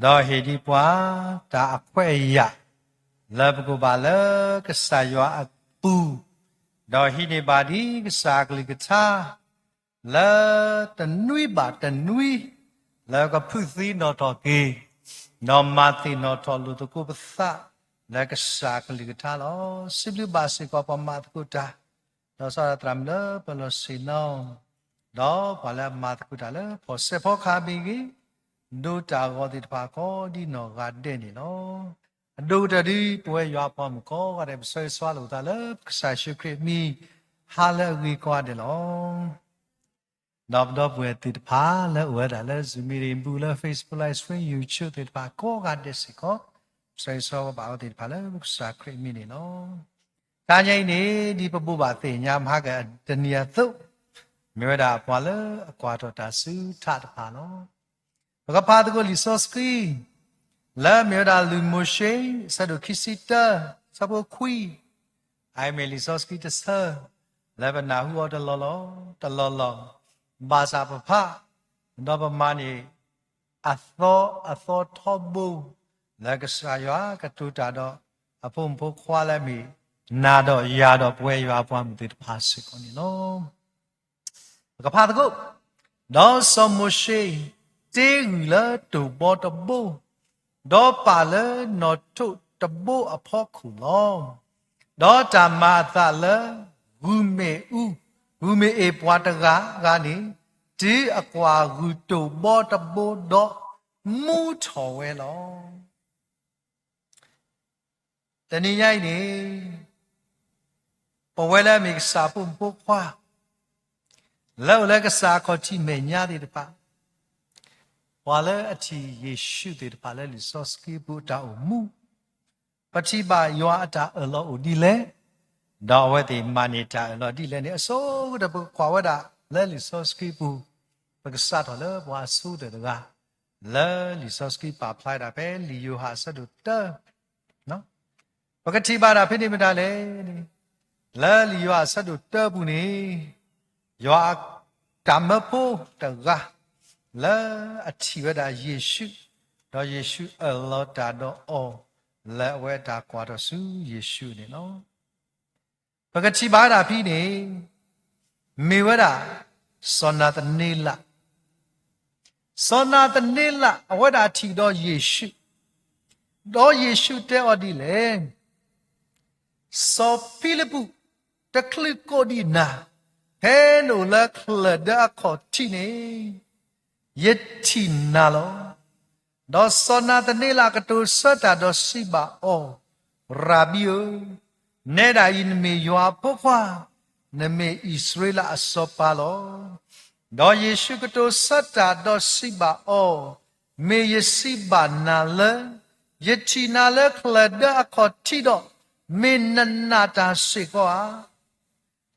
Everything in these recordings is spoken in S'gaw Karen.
ဒီးဟ့ၣ်ဒံးပှၤတၢ်အခွဲးအယာ် လၢပကဘၣ်လၢကစၢ်ယွၤအပူၤ, ဒီးဟံးန့ၢ်ဘၣ်ဒံးကစၢ်အကလုၢ်ကထါ လၢတနွံဘၣ်တနွံ လၢကဖုးသံနီၣ်ထီၣ်က့ၤ, ဒီးမၤသ့ၣ်နီၣ်ထီၣ်လိာ်သကိးပသးလၢကစၢ်ကလုၢ်ကထါလီၤ. စံးဘျုးဘၣ်စ့ၢ်ကီးပှၤမၤသကိးတၢ်, ဒီးစီၤဒၣ်သရၣ်မုၣ်လၢပလီၢ်ဆ့ၣ်နီၤ, ဒီးပှၤလၢအမၤသကိးတၢ်လၢဖီၣ်စဲးဖီကဟၣ်မ့ၢ်ဂ့ၤ, ဒိတၢ်ဂီၤသ့ၣ်တဖၣ်ကိးဒ်နီၢ်ဂၤဒဲးန့ၣ်လီၤ. အဒိၣ်ကတၢၢ်ဒ်ပဝဲယွၤအပှၤမုၣ်ကိးဂၤဒဲး ပဆၢဂ့ၤဆၢဝါလိာ်ပသးလၢကစၢ်ယ့ၣ်ၡူးခရံာ်အမံၤ ဟါလၢအဂ့ၤကိးဂၤဒဲးလီၤ. ဒီးပဒီပုၢ်ဝဲၢ်သ့ၣ်တဖၣ်လၢအိၣ်ဝဲဒၣ်လၢ Zoom meeting ပူၤ လၢ Facebook Live Stream, YouTube သ့ၣ်တဖၣ်ကိးဂၤဒဲးစ့ၢ်ကီး, ပဆၢဂ့ၤဆၢဝါဘၣ်အဝဲသ့ၣ်တဖၣ်လၢကစၢ်ခရံာ်အမံၤန့ၣ်လီၤ. တနံၤအံၤန့ၣ် ဒ်ပဘိးဘၣ်သ့ၣ်ညါမဟါကတနံၤအသိး, မ့ၢ်ဝဲဒၣ်ပှၤလၢအကွၢ်ထီၣ်တၢ်ဆူထးတဖၣ်လီၤ. ပကဖးသကိးလံာ်စီဆှံ လၢမ့ၢ်ဝဲဒၣ်လွံၢ်မိၤၡ့ အဆၢဒိၣ်ခံဆံတၢ အဆၢဖိခွံ, အအံၤမ့ၢ်လံာ်စီဆှံတဆၢ လၢပနၢ်ဟူအီၤတလီၢ်လီၢ် တလီၢ်လီၢ်, ဘၣ်ဆၣ်ပဖး ဒီးပမၤန့ၢ် အသီအသီထီဘိ လၢကစၢ်ယွၤကတိၤတၢ်ဒီးအဖိမုၣ်ဖိခွါလၢအမ့ၢ် နၤဒီးယၤဒီးပဝဲယွၤအပှၤမုၣ်သ့ၣ်တဖၣ်စ့ၢ်ကီးန့ၣ်လီၤ. ပကဖးသကိး, ဒီးစီၤမိၤၡ့ တ့ဂုၢ်လၢတိၢ်ဘီတဘိ, ဒီးပာ်လၢနီၣ်ထိးတဘိအဖီခိၣ်လီၤ. ဒီးတၢ်မၤအသးလၢ ဂုၢ်မ့ၣ်အူ, ဂုၢ်မ့ၣ်အ့ၣ်ပှၤတဂၤဂၤန့ၣ် တုၤအကွၢ်ဂုၢ်တိၢ်ဘီတဘိဒီး မူထီၣ်ဝဲလီၤ. တနံၤညါအံၤန့ၣ် ပဝဲလၢအမ့ၢ်ကစၢ်အဖိမုၣ်ဖိခွါ လၢအိၣ်လၢကစၢ်အခီၣ်ထံးမဲာ်ညါသ့ၣ်တဖၣ်, ပှၤလၢအထံၣ်ယ့ၣ်ၡူးသ့ၣ်တဖၣ်လၢလံာ်စီဆှံပူၤအတၢ်အိၣ်မူ, ပထံၣ်ဘၣ်ယွၤအတၢ်အၢၣ်လီၤအိၣ်ဒ်လဲၣ်, ဒီးအဝဲသ့ၣ်မၤန့ၢ်တၢ်အၢၣ်လီၤဒ်လဲၣ်န့ၣ် အဆိကတၢၢ်ပကကွၢ်ဝဲဒၣ်လၢလံာ်စီဆှံပူၤ, ပကစးထီၣ်လၢပှၤအဆိကတၢၢ်တဂၤ လၢလံာ်စီဆှံပာ်ဖျါဒၣ်ဖဲလံာ်ယိၤဟၣ်အဆၢဒိၣ်တၢ ပကထံၣ်ဘၣ်ဒၣ်ဖဲန့ၣ်မတၤလဲၣ်န့ၣ်, လၢလံာ်ယိၤဟၣ်အဆၢဒိၣ်တၢပူၤန့ၣ်, ယွၤအတၢ်မၢဖိတဂၤ လၢအထံၣ်ဝဲဒၣ်ယ့ၣ်ၡူး, ဒီးယ့ၣ်ၡူးအၢၣ်လီၤတၢ်ဒီးအီၤ လၢအဝဲအတၢ်ကွၢ်ထီၣ်ဆူယ့ၣ်ၡူးန့ၣ်လီၤ. ပကထံၣ်ဘၣ်ဝဲဒၣ်ဖဲန့ၣ်, မ့ၢ်ဝဲဒၣ် စီၤနၤသန့လး, စီၤနၤသန့လးအဝဲဒၣ်ထံၣ်ဒီးယ့ၣ်ၡူး, ဒီးယ့ၣ်ၡူးတဲအီၤဒ်လဲၣ်, စီၤဖံလံးပူး တချုးကိးဒံးနၤ, ဖဲနအိၣ်လၢချၢၣ်ဒၢအခီၣ်ထံးန့ၣ်, ယထံၣ်နၤလီၤ. ဒီးစီၤနၤသန့လးကတိၤဆၢတၢ်ဒီးစံးဘၣ်အီၤ, ရၤဘံဧၢ, နဲဒၣ်အံၤနမ့ၢ်ယွၤအဖိခွါ, နမ့ၢ်အံၣ်စရ့လးအစီၤပၤလီၤ. ဒီးယ့ၣ်ၡူးကတိၤဆၢတၢ်ဒီးစံးဘၣ်အီၤ, မ့ၢ်ယစံးဘၣ်နၤလၢ ယထံၣ်နၤလၢချၢၣ်ဒၢအခီၣ်ထံးဒီး, မ့ၢ်နနာ်တၢ်စ့ၢ်ကီးဧါ.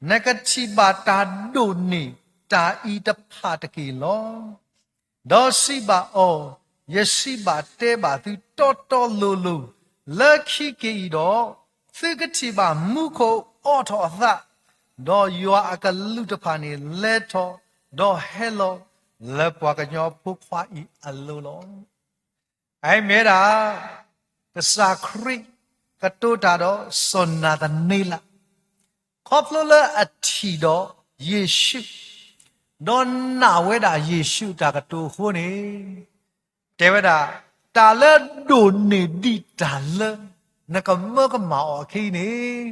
နကထံၣ်ဘၣ်တၢ်ဒိးန့ၢ်တၢ်အံၤတဖၣ်တက့ၢ်လီၤ. ဒီးစံးဘၣ်အီၤ, ယစံးဘၣ်တဲဘၣ်သုတီတီလိၤလိၤ, လၢခံက့ၤအံၤဒီး, သုကထံၣ်ဘၣ်မူခိၣ်အိးထီၣ်အသး, ဒီးယွၤအကလူးတဖၣ်န့ၣ်လဲၤထီၣ်, ဒီးဟဲလီၤလၢပှၤကညီဖိခွါအံၤအလိၤလီၤ. အအံၤမ့ၢ်ဝဲဒၣ် ကစၢ်ခရံာ်ကတိၤတၢ်ဒီးစီၤနၤသန့လး, ခီဖျိလၢအထံၣ်ဒီးယ့ၣ်ၡူး, ဒီးနာ်ဝဲဒၣ်ယ့ၣ်ၡူးအတၢ်ကတိၤအဃိန့ၣ်, တဲဝဲဒၣ်, တၢ်လၢဒိးန့ၢ်ဒံးတၢ်လၢနကမၢကမၣ်အီၤအခံန့ၣ်,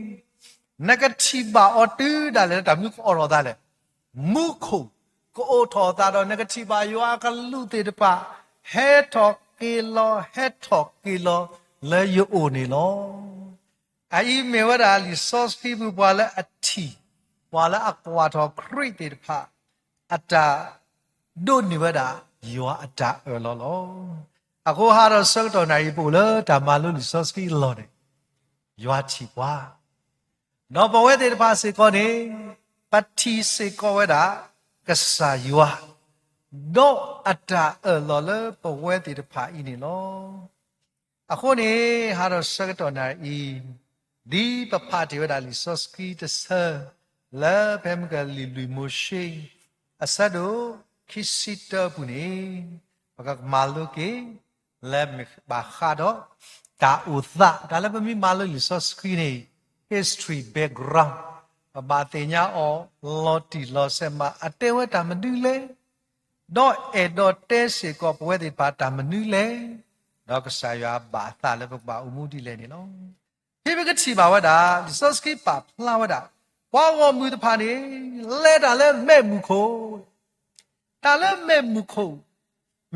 နကထံၣ်ဘၣ်အီၤတုၤဒၣ်လဲာ်လၢတၢ်မနုၤကအိးထီၣ်သးလဲၣ်. မူခိၣ်ကအိးထီၣ်သးဒီးနကထံၣ်ဘၣ်ယွၤအကလူးသ့ၣ်တဖၣ် ဟဲထီၣ်က့ၤလီၤ ဟဲထီၣ်က့ၤလီၤလၢယအိၣ်န့ၣ်လီၤ. အအံၤမ့ၢ်ဝဲဒၣ်လံာ်စီဆှံပူၤပှၤလၢအထံၣ်, ပှၤလၢအကွၢ်ထီၣ်ခရံာ်သ့ၣ်တဖၣ် အတၢ်ဒိးန့ၢ်ဝဲဒၣ်ယွၤအတၢ်အၢၣ်လီၤလီၤ. အဃိဟးထီၣ်ဆၢကတီၢ်နၣ်အံၤ ပအိၣ်လၢတၢ်မၤလိလံာ်စီဆှံအလီၢ်န့ၣ်, ယွၤထံၣ်ပှၤ ဒီးပဝဲသ့ၣ်တဖၣ်စ့ၢ်ကီးန့ၣ်, ပထံၣ်စ့ၢ်ကီးဝဲဒၣ် ကစၢ်ယွၤ, ဒီးအတၢ်အၢၣ်လီၤလၢပဝဲသ့ၣ်တဖၣ်အံၤန့ၣ်လီၤ. အဃိန့ၣ် ဟးထီၣ်ဆၢကတီၢ်နၣ်အံၤ, ဒ်ပဖးတ့ၢ်ဝဲဒၣ်လံာ်စီဆှံတဆၢ, လၢဖဲမုၢ်ကလံၤလွံၢ်မိၤၡ့, အဆၢဒိၣ်ခံဆံတၢအပူၤန့ၣ်, ပကမၤလိက့ၤ လၢမ့ၢ်ဘၣ်ဃးဒီး တၢ်အိၣ်သး တၢ်လၢပမ့ၢ်မၤလိလံာ်စီဆှံန့ၣ် history background ပဘၣ်သ့ၣ်ညါအီၤလီၤတံၢ်လီၤဆဲးမး အတဲဝဲတၢ်မနုၤလဲၣ်, ဒီးအဲၣ်ဒိးတဲစ့ၢ်ကီးပဝဲသ့ၣ်တဖၣ်တၢ်မနုၤလဲၣ်, ဒီးကစၢ်ယွၤဘၣ်အသးလၢပကဘၣ်အိၣ်မူဒ်လဲၣ်န့ၣ်လီၤ. ဖဲပကထံၣ်ဘၣ်ဝဲဒၣ် လံာ်စီဆှံပာ်ဖျါဝဲဒၣ် ပှၤဂီၢ်မုၢ်တဖၣ်န့ၣ် လဲၤတၢ်လၢမဲးမုၢ်ခိၣ် တၢ်လၢမဲးမုၢ်ခိၣ်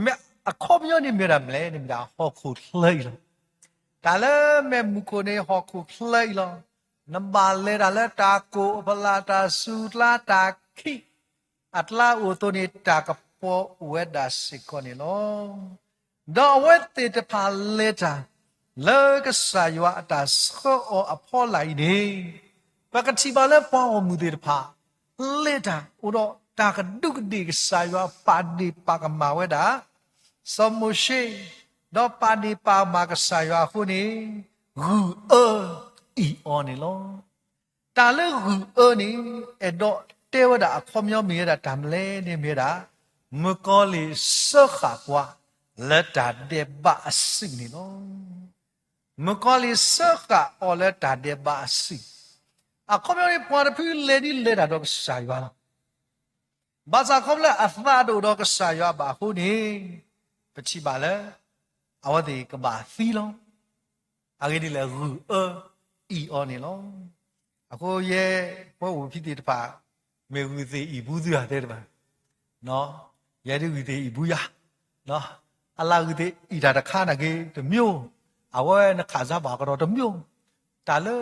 မ့ၢ်အခီပညီန့ၣ်မ့ၢ်ဝဲဒၣ်မနုၤလဲၣ်န့ၣ် မ့ၢ်ဒၣ်ဟီၣ်ခိၣ်ချၢအံၤလီၤ. တၢ်လၢမဲးမုၢ်ခိၣ်န့ၣ် ဟီၣ်ခိၣ်ချၢအံၤလီၤ. နဘၣ်လဲၤတၢ်လၢတၢ်ကိၢ်အဖီလာ် တၢ်စူၤကျါ တၢ်ခံး အကျါအိၣ်အသိးန့ၣ် တၢ်ကပီၤအိၣ်ဝဲဒၣ်စ့ၢ်ကီးန့ၣ်လီၤ. ဒီးအဝဲသ့ၣ်တဖၣ်လဲၤတၢ် လၢကစၢ်ယွၤအတၢ်ဆှၢအီၤအဖီလာ်အံၤန့ၣ်, ပကထံၣ်ဘၣ်လၢပှၤဂီၢ်မုၢ်သ့ၣ်တဖၣ် လဲၤတၢ်အိၣ်ဒီးတၢ်ကဒူးကဒ့ၣ် ကစၢ်ယွၤပာ်ဒ့ၣ်ပာ်ကမၣ်ဝဲဒၣ် စီၤမိၤၡ့, ဒီးပာ်ဒ့ၣ်ပာ်ကမၣ်ကစၢ်ယွၤအဃိန့ၣ်, ဂုၢ်အၢအံၣ်အီၤန့ၣ်လီၤ. တၢ်လၢဂုၢ်အၢန့ၣ် အဲၣ်ဒိးတဲဝဲဒၣ်အခီပညီမ့ၢ်ဝဲဒၣ်တၢ်မနုၤလဲၣ်န့ၣ်မ့ၢ်ဝဲဒၣ်, မုၣ်ကီၤလံၢ်စၢဃာ်ပှၤလၢတၢ်ဒဲးဘးအစုၣ်န့ၣ်လီၤ. မုၣ်ကီၤလံၢ်စၢဃာ်အီၤလၢတၢ်ဒဲးဘးအစုၣ်, အခီပညီန့ၣ် ပှၤတဖုလဲၤဒ်လဲၤတၢ်ဒီးကစၢ်ယွၤလီၤ. ဘၣ်ဆၣ်ခီဖျိလၢအသးတအိၣ်ဒီးကစၢ်ယွၤဘၣ်အဃိန့ၣ်, ပထံၣ်ဘၣ်လၢ အဝဲသ့ၣ်ကဘၣ်သံလီၤ. အဂ့ၢ်ဒ်လဲၣ် ဂုၢ်အၢအံၣ်အီၤန့ၣ်လီၤ. အဃိယဲ ပဝဲအိၣ်ဖဲသ့ၣ်တဖၣ် မ့ၢ်ဂုၢ်သ့ၣ်အံၣ်ဘူးသုဧါသ့ၣ်တဖၣ်, ယဲဒ်ဂုၢ်သ့ၣ်အံၣ်ဘူးယၤ, အလၢဂုၢ်သ့ၣ်အံၣ်တၢ်တခါနာ်က့တမျိုး, အဝဲနခးစၢ်ဘၣ်ကဒီးတမျိုး, တၢ်လၢ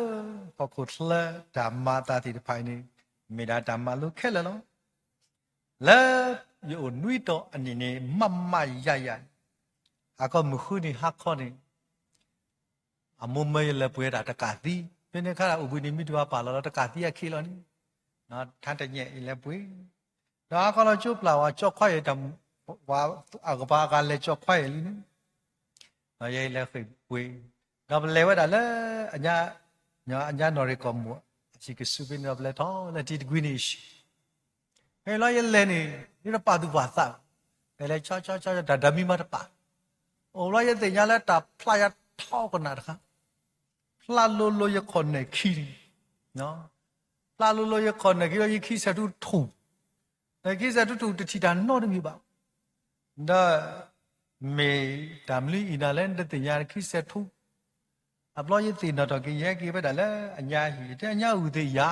ဟီၣ်ခိၣ်ချၢတၢ်မၤအသးသ့ၣ်တဖၣ်အံၤန့ၣ်, မ့ၢ်ဒၣ်တၢ်မၤလိခဲလၢာ်လီၤ. လၢယအိၣ်နွံတီၤအနံၣ်န့ၣ် မးမးယၤယၤန့ၣ်, ဟါခီမုၢ်ဃုနံၤဟါခီန့ၣ် အမိၢ်မၢယလဲၤပှ့ၤတၢ်တကးသံ, ဖဲန့ၣ်အခါအိၣ်ဘှံးနံၤမ့ၢ်တဘၣ်ပာ်လီၤလၢတကးသံအခံလီၤန့ၣ်, ထါတညဲၣ်ယလဲၤပှ့ၤ, ဒီးဟါခီလီၤကၠိပျၢ်ဝဲကၠီခွါယဲၢ်, အကပၤအဂၤလဲၤကၠီခွါယဲၢ်လံန့ၣ်, ဒီးယဲယလဲၤဃ့ၢ်ပှ့ၤ, ဒီးပလဲၤဝဲဒၣ်လၢ အညါနီၢ်ရံၣ်ကီၢ်မိၢ်အဟံၣ်ကဆူဖဲန့ၣ်ဒီးပလဲၤထီၣ်လၢထံတကွံန့ၣ်အဟံၣ် ဖဲလီၤယလဲၤန့ၣ် ယတပာ်သူၣ်ပာ်သး, ပလဲၤဆီဆီဆီ တၢ်ဒၢမံမးတပာ်, အိၣ်လီၤယသ့ၣ်ညါလၢတၢ်ဖျါယၤထီကနၣ်တခါ, ဖျါလိၤလိၤယခီၣ်နဲၣ်ခံန့ၣ်, ဖျါလိၤလိၤယခီၣ်နဲၣ်ခံဒီးယခံဆဲးထူထူၣ်, ဒီးယခံဆဲးထူထူၣ်တထံၣ်တၢ်နီတမံၤဘၣ်, ဒီး မ့ၢ်တၢ်မနုၤအံၤနၤလဲၣ် နတသ့ၣ်ညါခံဆဲးထူၣ် အဘျီယသ့ၣ်နီၣ်ထီၣ်က့ၤ ယဟဲက့ၤဝဲဒၣ်လၢအညါဟံၣ် တဲအညါဂုၢ်သ့ၣ်ယၤ,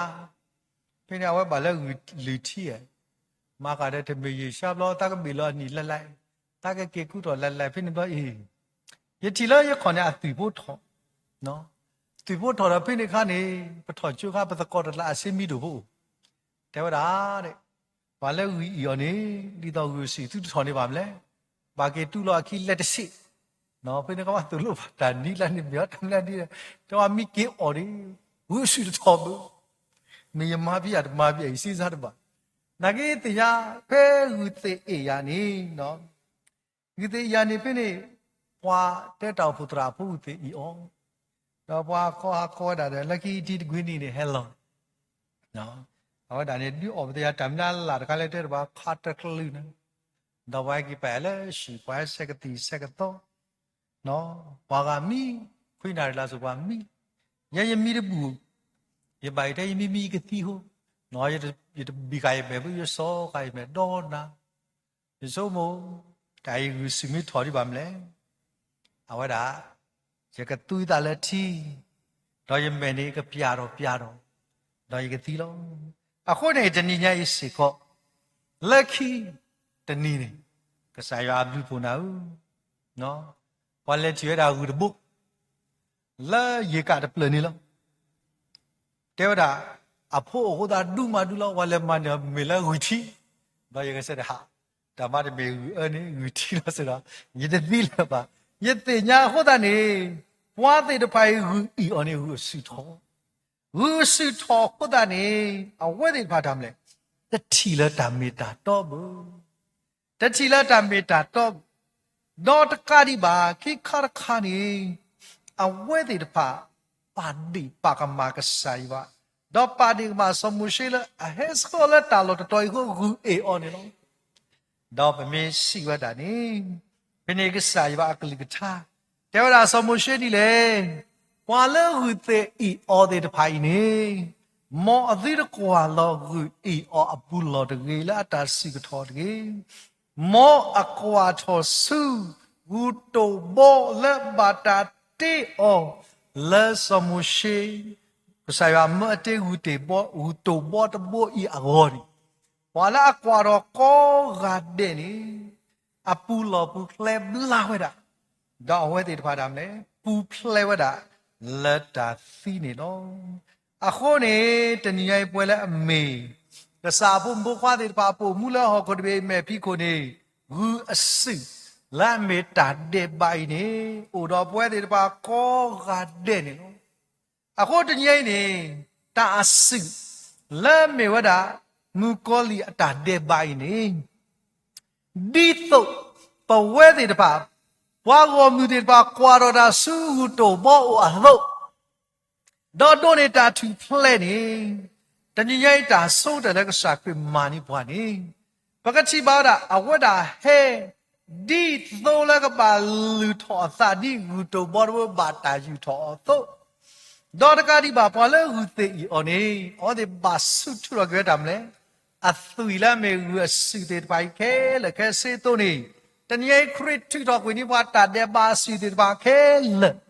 ဖဲန့ၣ်အဝဲဘၣ်လၢဂုၢ်လွံၢ်ထံဧါ, မၤဃာ်ဒီးတမ့ၢ်ယ့ၡါဘျီ သးကဘ့ၣ်လီၤအနံၣ်လဲၤလဲၤ, သးကက့ၤကူထီၣ်လဲၤလဲၤဖဲန့ၣ်ဘျီအံၤ, ယထံၣ်လၢယခီၣ်န့ၣ်အသွံၣ်ဖိထီၣ်, သွံၣ်ဖိထီၣ်ဒီးဖဲန့ၣ်အခါန့ၣ် ပထီၣ်ကၠိခါ ပသကိးတလးအဆ့မံဒိၣ်ဖိအိၣ်, တဲဝဲဒၣ် ပှၤလၢဂုၢ်အံၣ်အီၤန့ၣ် ဒ်သိးဂုၢ်အစုၣ်သုတထီၣ်န့ၢ်ဘၣ်မလဲၣ်, ဘၣ်က့ၤတူၢ်လီၤအခံလဲၤတဆံး, ဖဲန့ၣ်ကဘၣ်သိၣ်လိဘၣ်တၢ်နံၤလၢန့ၣ် မ့ၢ်အီၤတၢ်မနုၤဒ်လဲၣ်, တဲဝဲမ့ၢ်က့ၤအီၣ်န့ၣ် ဂုၢ်အစုၣ်တထီၣ်ဘၣ်, မ့ၢ်ယမၤဖဲယၤတမၤဖဲယၤ ယစ့စါတဘၣ်, နာ်က့သ့ၣ်ညါ ဖဲဂုၢ်သ့ၣ်အံၣ်ယၤန့ၣ် ဂုၢ်သ့ၣ်အံၣ်ယၤန့ၣ်ဖဲန့ၣ် ပှၤတဲတၢ်အိၣ်ဖှိၣ်သရၣ်ဖိဂုၢ်သ့ၣ်အံၣ်အီၤ, ဒီးပှၤခီဟးခီဝဲဒၣ်ဒီး လၢခံတံတကွံနံၤန့ၣ်ဟဲလီၤ, အဝဲဒၣ်န့ၣ် ဒုးအီၣ်ပသ့ၣ်ညါတၢ်မနုၤလၢ်တခါလၢတဲတဘၣ် ခးတကလုာ်န့ၣ်, ဒီးပှၤဟဲက့ၤပာ်ယၤလၢဟံၣ် ပှၤဟဲဆဲးကသံၣ်ဆဲးကသီ, ပှၤဂၤမံ, ခွံနၣ်ရံၣ်လၢ်စိၤပှၤမံ, ယဲယမံတဘူၣ်, ယဘၣ်ယတဲယမံမံယကသံဟိ, ယတဘံၣ်ဃာ်ယမဲာ်ဘၣ် ယစီဃာ်ယမဲာ်ဒီနၤ ယဆိကမိၣ် တၢ်အံၤဂုၢ်စုၣ်မ့ၢ်ထီၣ်ဒံးဘၣ်မလဲၣ်, အဝဲဒၣ် ယကသူသးလၢထံ, ဒီးယမဲာ်န့ၣ်ကပျၢ်ထီၣ်ပျၢ်ထီၣ်, ဒီးယကသံလီၤ. အဃိန့ၣ် တနံၤညါအံၤစ့ၢ်ကီး လၢခံတနံၤန့ၣ် ကစၢ်ယွၤအဘျုးဖှိၣ်နၤဧၢ, ပှၤလဲၤထံၣ်ဝဲဒၣ်ဂုၢ်တဘိ လၢယ့ၣ်ကၣ်တဖျၢၣ်န့ၣ်လီၤ. တဲဝဲဒၣ် အဖိအိၣ်ဃိသတးဒူမးဒူလီၤ, ပှၤလဲၤမၤန့ၢ်အီၤမ့ၢ်လၢဂုၢ်ထံ, ဒီးယကစဲးတဟး, တၢ်မၤတမ့ၢ်ဂုၢ်အၢန့ၣ် ဂုၢ်ထံလီၤစ့ၢ်ဒီး ယတသံလၢၤဘၣ်. ယသ့ၣ်ညါအဃိသတးန့ၣ် ပှၤသ့ၣ်တဖၣ်အံၤဂုၢ်အံၣ်အီၤန့ၣ် ဂုၢ်အစုၣ်ထီၣ်, ဂုၢ်အစုၣ်ထီၣ်အဃိသတးန့ၣ် အဝဲသ့ၣ်တဖၣ်တၢ်မနုၤလဲၣ်, တထံၣ်လၢတၢ်မ့ၢ်တၢ်တီဘၣ် တထံၣ်လၢတၢ်မ့ၢ်တၢ်တီဘၣ်, ဒီးတကးဒံးဘၣ် ခံခါတခါန့ၣ် အဝဲသ့ၣ်တဖၣ် ပာ်ဒ့ၣ်ပာ်ကမၣ်ကစၢ်ယွၤ, ဒီးပာ်ဒ့ၣ်ကမၣ်စီၤမိၤၡ့လၢအဟဲဆှၢလၢတၢ်လီၢ်တတီၤအံၤအဃိ ဂုၢ်အံၣ်အီၤန့ၣ်လီၤ. ဒီးပမ့ၢ်စံးဝဲဒၣ်န့ၣ် ဖဲန့ၣ်ကစၢ်ယွၤအကလုၢ်ကထါ တဲဝဲဒၣ်စီၤမိၤၡ့ဒ်လဲၣ်, ပှၤလၢဂုၢ်သ့ၣ်အ့ၣ်အီၤသ့ၣ်တဖၣ်အံၤန့ၣ်, မ်အသုတကွၢ်လီၤဂုၢ်အ့ၣ်အီၤအပူၤလီၢ်တဂ့ၤ လၢအတၢ်စံၣ်ကထီၣ်တဂ့ၤ. မ်အကွၢ်ထီၣ်ဆူ ဂုၢ်တိၣ်ဘီလၢဘၣ်တၢ်တ့အီၤ လၢစီၤမိၤၡ့, ကစၢ်ယွၤမၢအတ့ဂုၢ်တိၣ်ဘီ, ဂုၢ်တိၣ်ဘီတဘိအံၤအဂီၢ်န့ၣ်, ပှၤလၢအကွၢ်ထီၣ်ကိးဂၤဒဲးန့ၣ် အပူၤလီၢ်ပူၤဖျဲးဘျါဝဲဒၣ်, ဒီးအဝဲသ့ၣ်တဖၣ်ဒၣ်လဲာ် ပူၤဖျဲးဝဲဒၣ်လၢတၢ်သံန့ၣ်လီၤ. အဃိန့ၣ် တနံၤညါအံၤပဝဲလၢအမ့ၢ် ကစၢ်အဖိမုၣ်ဖိခွါသ့ၣ်တဖၣ်အပိာ်မူလၢဟီၣ်ခိၣ်တဘ့ၣ်အမဲာ်ဖံးခိၣ်န့ၣ်, ဂုၢ်အစုၣ်လၢအမ့ၢ်တၢ်ဒဲးဘးအံၤန့ၣ် အိၣ်ဒီးပဝဲသ့ၣ်တဖၣ်ကိးဂၤဒဲးန့ၣ်လီၤ. အဃိတနံၤညါအံၤန့ၣ် တၢ်အစုၣ်လၢမ့ၢ်ဝဲဒၣ် မုၣ်ကီၤလံၢ်အတၢ်ဒဲးဘးအံၤန့ၣ် ဒ်သိးပဝဲသ့ၣ်တဖၣ် ပှၤဂီၢ်မုၢ်သ့ၣ်တဖၣ်ကွၢ်ထီၣ်တၢ်ဆူဂုၢ်တိၣ်ဘီအိၣ်အသိး ဒီးဒိးန့ၢ်တၢ်ထူၣ်ဖျဲးန့ၣ်, တနံၤညါအံၤတၢ်ဆိကတၢၢ်လၢကစၢ်ခရံာ်မၤန့ၢ်ပှၤန့ၣ်, ပကထံၣ်ဘၣ်ဝဲဒၣ် အဝဲဒၣ်ဟဲ ဒ်သိးလၢကဘၣ်လုၢ်ထီၣ်အသးဒ်ဂုၢ်တိၣ်ဘီတဘိဘၣ်တၢ်ယူာ်ထီၣ်အီၤအသိး, ဒီးတကးဒံးဘၣ် ပှၤလၢဂုၢ်သ့ၣ်အ့ၣ်အီၤန့ၣ် အဝဲသ့ၣ်ဘၣ်ဆူၣ်ထူးထီၣ်က့ၤဝဲတၢ်မနုၤလဲၣ်, အသွံၣ်လၢအမ့ၢ်ဂုၢ်အစုၣ်သ့ၣ်တဖၣ်အံၤခဲလၢာ်ခဲဆ့အသိးန့ၣ်, တနံၤညါအံၤခရံာ်ထုးထီၣ်ကွံာ်န့ၢ်ပှၤတၢ်ဒဲးဘးအစုၣ်သ့ၣ်တဖၣ်ခဲလၢာ်,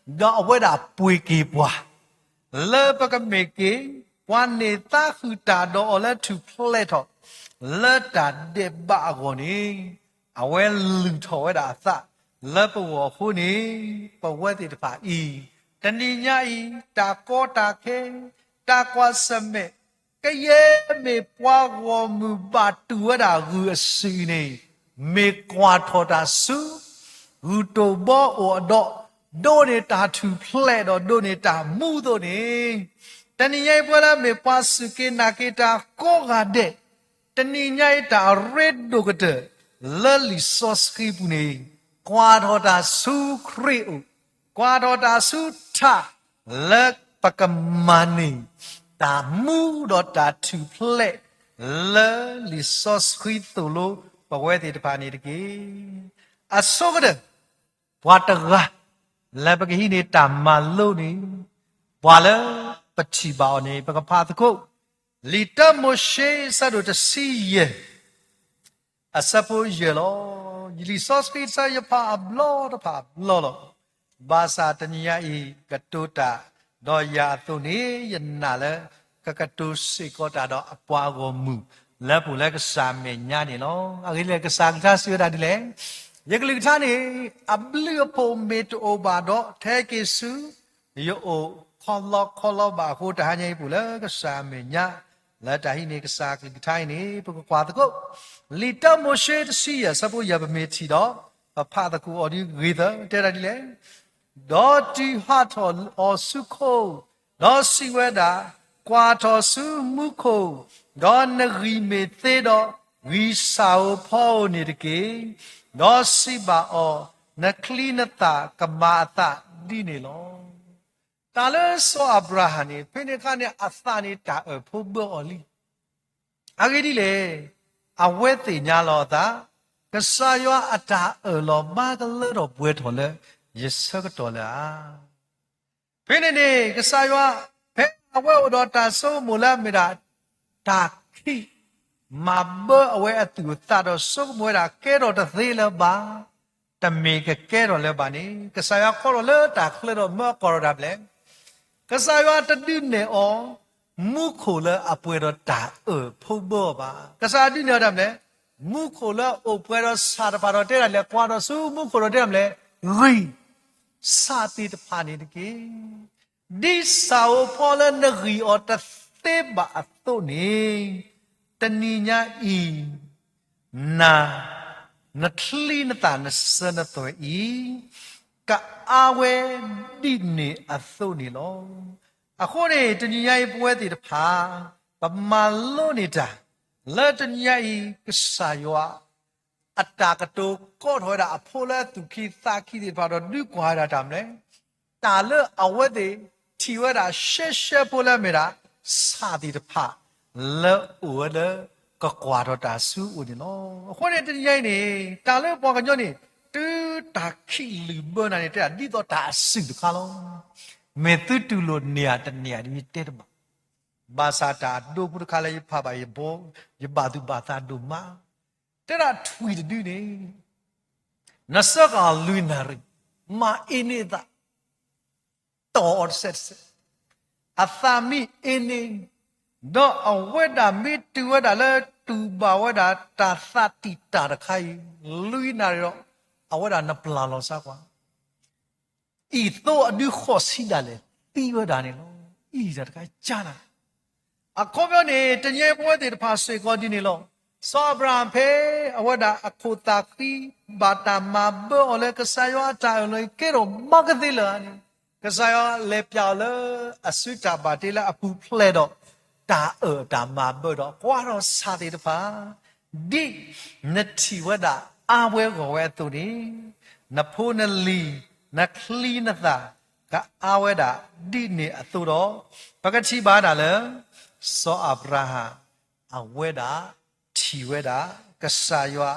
ဒီးအဝဲဒၣ်ပှ့ၤက့ၤပှၤ လၢပကမ့ၢ်က့ၤ ပှၤန့ၢ်သါဃုာ်တၢ်ဒီးအီၤလၢထူၣ်ဖျဲးထီၣ် လၢတၢ်ဒဲးဘးအဂီၢ်န့ၣ်, အဝဲလုၢ်ထီၣ်ဝဲဒၣ်အသးလၢပဂီၢ်အဃိန့ၣ်, ပဝဲသ့ၣ်တဖၣ်အံၤ တနံၤညါအံၤ တၢ်ကီတၢ်ခဲ တၢ်ကွၢ်ဆၢၣ်မဲာ် ကယဲၢ်မ့ၢ်ပှၤဂီၢ်မုၢ်ဘၣ်တူၢ်ဝဲဒၣ်ဂုၢ်အစုၣ်အံၤန့ၣ်, မ့ၢ်ကွၢ်ထီၣ်တၢ်ဆူ ဂုၢ်တိၣ်ဘီအိၣ်အဒီး ဒိးန့ၢ်တၢ်ထူၣ်ဖျဲးဒီးဒိးန့ၢ်တၢ်မူအသိးန့ၣ်, တနံၤညါအံၤပဝဲလၢအမ့ၢ်ပှၤစူၢ်က့ၤနာ်က့ၤတၢ် ကိးဂၤဒဲး, တနံၤညါအံၤတၢ်အရ့ဒိၣ်ကတၢၢ် လၢလံာ်စီဆှံပူၤန့ၣ်, ကွၢ်ထီၣ်တၢ်ဆူခရံာ်အိၣ်, ကွၢ်ထီၣ်တၢ်ဆူထး လၢပကမၤန့ၢ် တၢ်မူဒီးတၢ်ထူၣ်ဖျဲး လၢလံာ်စီဆှံသိၣ်လိပဝဲသ့ၣ်တဖၣ်န့ၣ်တက့ၢ်. အဆိကတၢၢ် ပှၤတဂၤ လၢပကဟံးန့ၢ်တၢ်မၤလိန့ၣ်, ပှၤလၢပထံၣ်ဘၣ်အီၤန့ၣ် ပကဖးသကိး လံာ်တၢမိၤၡ့ အဆၢဒိၣ်တဆံယဲၢ် အဆၢဖိယဲၢ်လီၤ. လံာ်စီဆှံတဆၢယဖးအဘျီတဖၣ်အဘျီလီၤ. ဘၣ်ဆၣ်တနံၤညါအံၤ ကတိၤတၢ်ဒီးယၤအသိးန့ၣ် ယနာ်လၢ ကကတိၤစ့ၢ်ကီးတၢ်ဒီးအပှၤဂီၢ်မုၢ် လၢပအိၣ်လၢကစၢ်မဲာ်ညါန့ၣ်လီၤ. အဂ့ၢ်ဒ်လဲၣ် ကစၢ်ကလုၢ်ကထါစံးဝဲဒၣ်ဒ်လဲၣ်, ယကလုၢ်ကထါန့ၣ် အဘျုးအဖှိၣ်မ့ၢ်တအိၣ်ဘၣ်ဒီး ထဲက့ၤဆူ ယအိၣ်ခီလီခီလီဘၣ်အဃိ တဟါညါအံၤပအိၣ်လၢကစၢ်အမဲာ်ညါ လၢတၢ်ဟံးန့ၢ်ကစၢ်ကလုၢ်ကထါအံၤန့ၣ် ပကကွၢ်သကိး လံာ်တၢမိၤၡ့တဆံယဲၢ် အဆၢဖိယဲၢ် ပမ့ၢ်ထံၣ်ဒီး ပဖးသကိးအီၤဒ်အဂ့ၤသၢ တဲဒၣ်ဒ်လဲၣ်, ဒီးတုၤဟးထီၣ်အီၤဆူခိၣ်, ဒီးစံးဝဲဒၣ်, ကွၢ်ထီၣ်ဆူမူခိၣ်, ဒီးနဂံၢ်မ့ၢ်သ့ဒီး ဂံၢ်ဆၣ်ဧိၤဖီဧိၤန့ၣ်တက့ၢ်. ဒီးစံးဘၣ်အီၤ, နချံနသၣ်ကမၤအသးဒ်န့ၣ်လီၤ. တၢ်လၢစီၤအၤဘြၤဟၣ်န့ၣ် ဖဲန့ၣ်အခါန့ၣ် အသးန့ၣ်တၢ်အၢၣ်ဖိဘၢအီၤလံ. အဂ့ၢ်ဒ်လဲၣ်, အဝဲသ့ၣ်ညါလီၤအသး, ကစၢ်ယွၤအတၢ်အၢၣ်လီၤဘၣ်ကလၢထီၣ်ပှဲၤထီၣ်လၢယဆၢကတီၢ်လၢၤဧါ. ဖဲန့ၣ်န့ၣ် ကစၢ်ယွၤ ဖဲအဝဲအိၣ်ဒီးတၢ်ဆိကမိၣ်လၢအမ့ၢ်ဒၣ် တၢ်ခံး မၤဘၢအဝဲအသူၣ်အသးဒီးဆိကမိၣ်ဝဲဒၣ်ကဲထီၣ်တသ့လၢၤဘၣ်, တမ့ၢ်ကကဲထီၣ်လၢၤဘၣ်န့ၣ် ကစၢ်ယွၤခီထီၣ်လၢတၢ်ချၢဒီးမၢအကွၢ်ထီၣ်တၢ်ဘျဲၣ် ကစၢ်ယွၤတဒုးနဲၣ်အီၤ မူခိၣ်လၢအပှဲၤဒီးတၢ်အၢၣ်ဖိဘၢအီၤဘၣ်. ကစၢ်ယွၤဒုးနဲၣ်အီၤတၢ်ဘျဲၣ် မူခိၣ်လၢအအိၣ်ပှဲၤဒီးဆၣ်တဖၣ်ဒီးတဲဒၣ်လဲာ် ကွၢ်ထီၣ်ဆူမူခိၣ်ဒီးတဲဒၣ်လဲာ် ဂံၢ်ဆၣ်သ့ၣ်တဖၣ်န့ၣ်တက့ၢ်. ဒ်ဆၣ်ဧိၤဖီလၢနဂံၢ်အီၤတသ့ဘၣ်အသိးန့ၣ်, တနံၤညါအံၤ နၤ နချံနသၣ်နစၢၤနသွဲၣ်အံၤ ကအါဝဲဒ်န့ၣ်အသိးန့ၣ်လီၤ. အဃိန့ၣ် တနံၤညါအံၤပဝဲသ့ၣ်တဖၣ် ပမၤလိန့ၢ်တၢ် လၢတနံၤညါအံၤ ကစၢ်ယွၤ အတၢ်ကတိၤကိးထီၣ်ဝဲဒၣ်အဖိလၢသူၣ်ခံသးခံသ့ၣ်တဖၣ်ဒီးဒုးကွၢ်ဝဲဒၣ်တၢ်မနုၤလဲၣ်, တၢ်လၢအဝဲသ့ၣ်ထံၣ်ဝဲဒၣ်ရှဲရှဲဖိလၢအမ့ၢ်ဒၣ် ဆၣ်သ့ၣ်တဖၣ် လၢအအိၣ်ဝဲလၢကကွၢ်ထီၣ်တၢ်ဆူအအိၣ်န့ၣ်လီၤ. အဃိန့ၣ်တနံၤညါအံၤန့ၣ် တၢ်လၢပှၤကညီန့ၣ် တုၤ တၢ်ခံးလုာ်ဘၢနၤန့ၣ် တဲဒၣ်ဒ်သိးတၢ်အစုၣ်တခါလီၤ. မ့ၢ်သုတူၢ်လိာ်န့ၢ်ဧါတန့ၢ်ဧါဒီးယတဲတဘၣ်. ဘၣ်ဆၣ်တၢ်အဒိဖိတခါလၢယဖးဘၣ်ယဘီ, ယဘၣ်သူၣ်ဘၣ်သးဒိၣ်မး, တဲဒၣ်ထွံၣ်တဒုန့ၣ် နစၢဃာ်လွံၢ်နၣ်ရံၣ်, မၤအ့န့အသး တီၢ်အီၤတစဲးတစဲး, အသးမ့ၢ်အ့န့, ဒီးအဝဲဒၣ်မ့ၢ်တုၤဝဲဒၣ်လၢတူၢ်ဘၣ်ဝဲဒၣ်တၢ်သးတံာ်တာ်တခါအံၤ လွံၢ်နၣ်ရံၣ်ဒီး အဝဲဒၣ်နပျၢ်လီၤစၢကွၢ် အံၤသိအဒုဃိးဆံဒၣ်လဲာ် သံဝဲဒၣ်န့ၣ်လီၤ. အံၤတၢ်တခါကၢ်နၤ အခီပညီန့ၣ် တနံၤအံၤပဝဲသ့ၣ်တဖၣ်စ့ၢ်ကီးဒ်န့ၣ်လီၤ. စီၤအၤဘြၤဟၣ်ဖဲအဝဲဒၣ်အခိၣ်သးဃံ ဘၣ်တၢ်မၤဘၢအီၤလၢကစၢ်ယွၤအတၢ်အၢၣ်လီၤအံၤ ကဲထီၣ်မၤကသ့လၢာ်န့ၣ်, ကစၢ်ယွၤလဲၤပျးအီၤလၢအစုတၢ်ဘၣ်တ့လၢအပူၤဖျဲးဒီး တၢ်အၢၣ်တၢ်မၤဘၢဒီး ကွၢ်ထီၣ်ဆၣ်သ့ၣ်တဖၣ် ဒ်နထံၣ်ဝဲဒၣ်အါဝဲဂီၢ်ဝဲအသိးန့ၣ်, နဖိနလံၤ နချံနသၣ် ကအါဝဲဒၣ်ဒ်န့ၣ်အသိးဒီး, ပကထံၣ်ဘၣ်ဒၣ်လၢ စီၤအၤဘြၤဟၣ် အဝဲဒၣ်ထံၣ်ဝဲဒၣ် ကစၢ်ယွၤ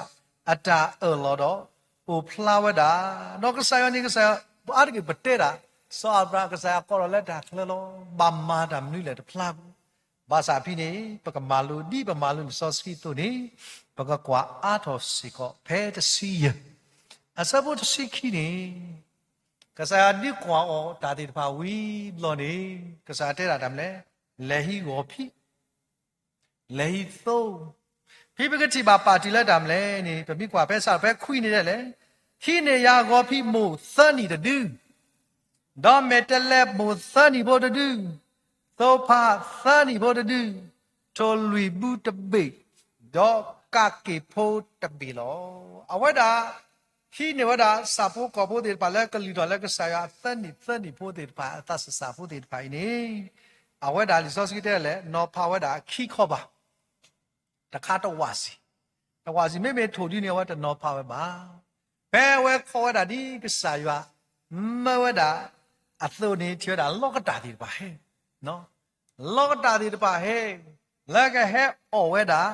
အတၢ်အၢၣ်လီၤဒီး အိၣ်ဖျါဝဲဒၣ်, ဒီးကစၢ်ယွၤန့ၣ် ကစၢ်ယွၤ အါတက့ၢ်ပတဲဒၣ် စီၤအၤဘြၤဟၣ် ကစၢ်ယွၤကိးထီၣ်လၢတၢ်ချၢလီၤ. ဘၣ်မၤတၢ်မနုၤလဲၣ်တဖျါဘၣ်. ဘၣ်ဆၣ်ဖဲန့ၣ် ပကမၤလိဒ်ပမၤလိလံာ်စီဆှံအသိးန့ၣ်, ပကကွၢ်အါထီၣ်စ့ၢ်ကီး ဖဲတဆံယဲၢ် အဆၢဖိတဆံခံန့ၣ်, ကစၢ်ယွၤဒုးကွၢ်အီၤတၢ်သ့ၣ်တဖၣ်ဝံၤဘျီန့ၣ်, ကစၢ်ယွၤတဲဒၣ်တၢ်မနုၤလဲၣ်, လဲၤဟံးဂီၤဖံး လဲၤဟံးသိ, ဖဲပကထံၣ်ဘၣ်ပာ်တုၤလၢတၢ်မနုၤလဲၣ်န့ၣ် ပမ့ၢ်ကွၢ်ဖဲစးထီၣ်ဖဲခွံန့ၣ်ဒ်လဲၣ်, ဟံးန့ၢ်ယၤဂီၤဖံးမိၢ်သၢနံၣ်တဒု, ဒီးမဲာ်တဲးလဲးမိၢ်သၢနံၣ်ဖိတဒု, သိဖးသၢနံၣ်ဖိတဒု, ထိၣ်လွံၢ်ဘုတဘ့ၣ်, ဒီးကးက့ၢ်ဖိတဘ့ၣ်လီၤ. အဝဲဒၣ် ဟံးန့ၢ်ဝဲဒၣ်ဆၣ်ဖိကီၢ်ဖိသ့ၣ်တဖၣ်လၢကလုၢ်ထီၣ်လၢကစၢ်ယွၤအသၢနံၣ်သၢနံၣ်ဖိသ့ၣ်တဖၣ် အသးစၢ်ဖိသ့ၣ်တဖၣ်အံၤန့ၣ်, အဝဲဒၣ်လံာ်စီဆှံတဲဒ်လဲၣ်, နီၤဖးဝဲဒၣ်ခံခီဘၣ်, တခါတဝးစံ, တဝးစံ မ့မ့ၢ်ထိၣ်ဒုန့ၣ် အဝဲတနီၤဖးဝဲဘၣ်. ဖဲအဝဲခီဝဲဒၣ်ဒ်ကစၢ်ယွၤ မၢဝဲဒၣ်အသိးန့ၣ် ထံၣ်ဝဲဒၣ်လီကတၢ်သ့ၣ်တဖၣ်ဟဲ လီကတၢ်သ့ၣ်တဖၣ်ဟဲ လၢကဟဲအီၣ်ဝဲဒၣ်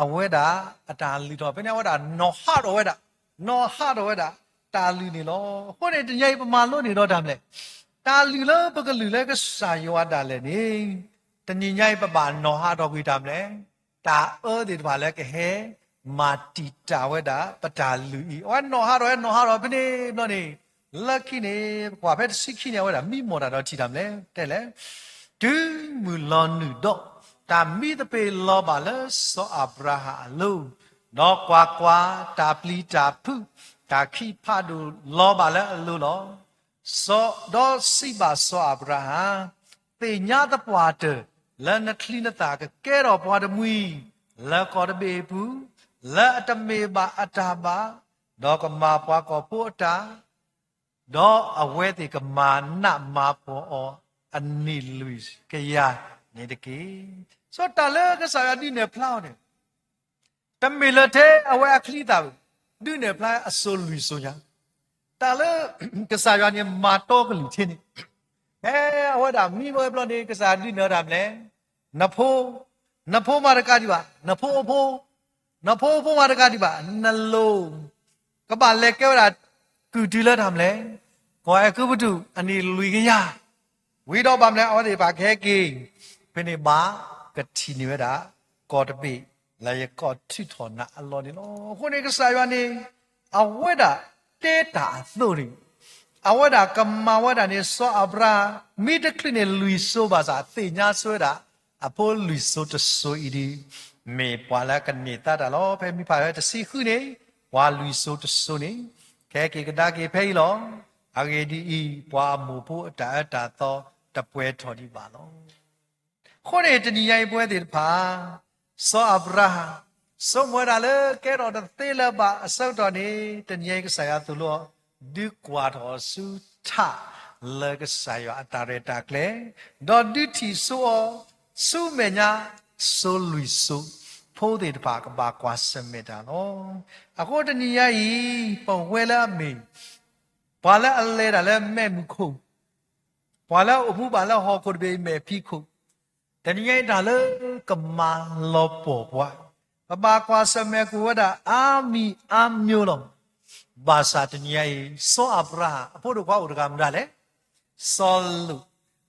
အဝဲဒၣ်အတၢ်လုၢ်ထီၣ် ဖဲန့ၣ် အဝဲဒၣ်နီၤဟးထီၣ်ဝဲဒၣ်, နီၤဟးထီၣ်ဝဲဒၣ် တၢ်လုၢ်န့ၣ်လီၤ. အဃိန့ၣ် တနံၤအံၤပမၤလိန့ၢ်ဒီးတၢ်မနုၤလဲၣ်, တၢ်လုၢ်လၢပကလုၢ်လၢကစၢ်ယွၤဒၣ်လဲာ်န့ၣ်, တနံၤညါအံၤပဘၣ်နီၤဟးထီၣ်ကွံာ်တၢ်မနုၤလဲၣ်, တၢ်အၢသ့ၣ်တဖၣ်လၢကဟဲ မၤတံာ်တာ်ဝဲဒၣ် ပတၢ်လုၢ်အံၤ အဝဲနီၤဟးထီၣ်ဝဲ နီၤဟးထီၣ်ဖဲန့ၣ်ဘျီန့ၣ်, လၢခံန့ၣ် ပကွၢ်ဖဲတဆံခံန့ၣ် အဝဲဒၣ်မံမီၢ်တၢ်ဒီးထံၣ်တၢ်မနုၤလဲၣ် တဲလဲၣ်, တုၤမုၢ်လီၤနုာ်ဒီး တၢ်မံသပ့ၤလီၤဘၣ်လၢစီၤအၤဘြၤဟၣ်အလိၤ, ဒီးကွၢ်ကွၢ်, တၢ်ပျံၤတၢ်ဖုး တၢ်ခံးဖးဒိၣ်လီၤဘၣ်လၢအလိၤလီၤ. ဒီးစံးဘၣ်စီၤအၤဘြၤဟၣ်, သ့ၣ်ညါသပှၢ်တၢၢ် လၢနချံနသၣ်ကကဲထီၣ်ပှၤတမှံၤ လၢကီၢ်တဘ့ၣ်အပူၤ, လၢအတမ့ၢ်ဘၣ်အတၢ်ဘၣ်, ဒီးကမၤပှၤကီၢ်ဖိအတၢ်, ဒီးအဝဲသ့ၣ်ကမၤနးမၤဖှီၣ်အီၤအနံၣ်လွံၢ်ကယၤန့ၣ်တက့ၢ်. စီၤတၢ်လၢကစၢ်ယွၤဒုးနဲၣ်ဖျါအီၤန့ၣ် တမ့ၢ်လၢထဲအဝဲအချံအသၣ်ဘၣ်, ဒုးနဲၣ်ဖျါအစိၤလွံၢ်စိၤညါ, တၢ်လၢကစၢ်ယွၤန့ၣ်မၤတီကလုၢ်ထဲန့ၣ်, ဖဲအဝဲဒၣ်မံဝဲဘျီန့ၣ် ကစၢ်ယွၤဒုးနဲၣ်တၢ်မနုၤလဲၣ်, နဖိ, နဖိမၤတကးဒံးဘၣ်, နဖိအိၣ်ဖိ, နဖိအိၣ်ဖိမၤတကးဒံးဘၣ်, နလိၤ, ကဘၣ်လဲၤကဲဝဲဒၣ် ကုၢ်တုၤလၢတၢ်မနုၤလဲၣ်, ကီၢ်အဲၤကူပတူးအနံၣ်လွံၢ်ကယၤ ဝံၤဒီးဘၣ်မနုၤလဲၣ် အဝဲသ့ၣ်တဖၣ်ကဟဲက့ၤ, ဖဲန့ၣ်ဘၣ်ကထံၣ်န့ၢ်ဝဲဒၣ် ကီၢ်တဘ့ၣ်လၢယကီၢ်ထုးထီၣ်နၤအလီၢ်န့ၣ်လီၤ. အဃိန့ၣ် ကစၢ်ယွၤန့ၣ် အဝဲဒၣ်တဲတၢ်အသိးန့ၣ် အဝဲဒၣ်ကမၤဝဲဒၣ်န့ၣ် စီၤအၤဘြၤဟၣ် မ့ၢ်တချုးန့ၢ်လွံၢ်စိၤဘၣ်ဆၣ် သ့ၣ်ညါဆိဝဲဒၣ် အဖိလွံၢ်စိၤတစိၤအံၤဒ် မ့ၢ်ပှၤလၢကန့ၢ်သါတၢ်လီၤ. ဖဲမ့ၢ်ဖးဝဲတဆံဃုန့ၣ် ပှၤလွံၢ်စိၤတစိၤန့ၣ် ကဟဲက့ၤကဒါက့ၤဖဲအံၤလီၤ. အဂ့ၢ်ဒ်အံၤ, ပှၤအမိၢ်ဖိအတၢ်အၢတၢ်သီတပှဲၤထီၣ်ဒံးဘၣ်လီၤ. အဃိန့ၣ် တနံၤညါအံၤပဝဲသ့ၣ်တဖၣ် စီၤအၤဘြၤဟၣ် ဆိကမိၣ်ဝဲဒၣ်လၢကဲထီၣ်တသ့လၢၤဘၣ်အဆၢကတီၢ်န့ၣ် တနံၤညါအံၤကစၢ်ယွၤသိၣ်လိအီၤ ဒုးကွၢ်ထီၣ်ဆူထးလၢကစၢ်ယွၤအတၢ်ရဲၣ်တၢ်ကျဲၤ, ဒီးဒုးထံၣ်ဆိအီၤ ဆူမဲာ်ညါ စိၤလွံၢ်စိၤဖိသ့ၣ်တဖၣ်ကဘၣ်ကွၢ်ဆၢၣ်မဲာ်တၢ်လီၤ. အဃိတနံၤညါအံၤ ပဝဲလၢအမ့ၢ် ပှၤလၢအလဲၤတၢ်လၢမဲးမုၢ်ခိၣ် ပှၤလၢအအိၣ်မူဘၣ်လၢဟီၣ်ခိၣ်တဘ့ၣ်အမဲာ်ဖံးခိၣ်, တနံၤညါအံၤတၢ်လၢကမၤလီၤပှီၢ်ပှၤ, ပဘၣ်ကွၢ်ဆၢၣ်မဲာ်ကွံာ်ဝဲဒၣ်အါမံၤအါမျိုးလီၤ. ဘၣ်ဆၣ်တနံၤညါအံၤ စီၤအၤဘြၤဟၣ်အဖိဒိၣ်ခွါအိၣ်တဂၤမနုၤလဲၣ်, စီၤလိာ်.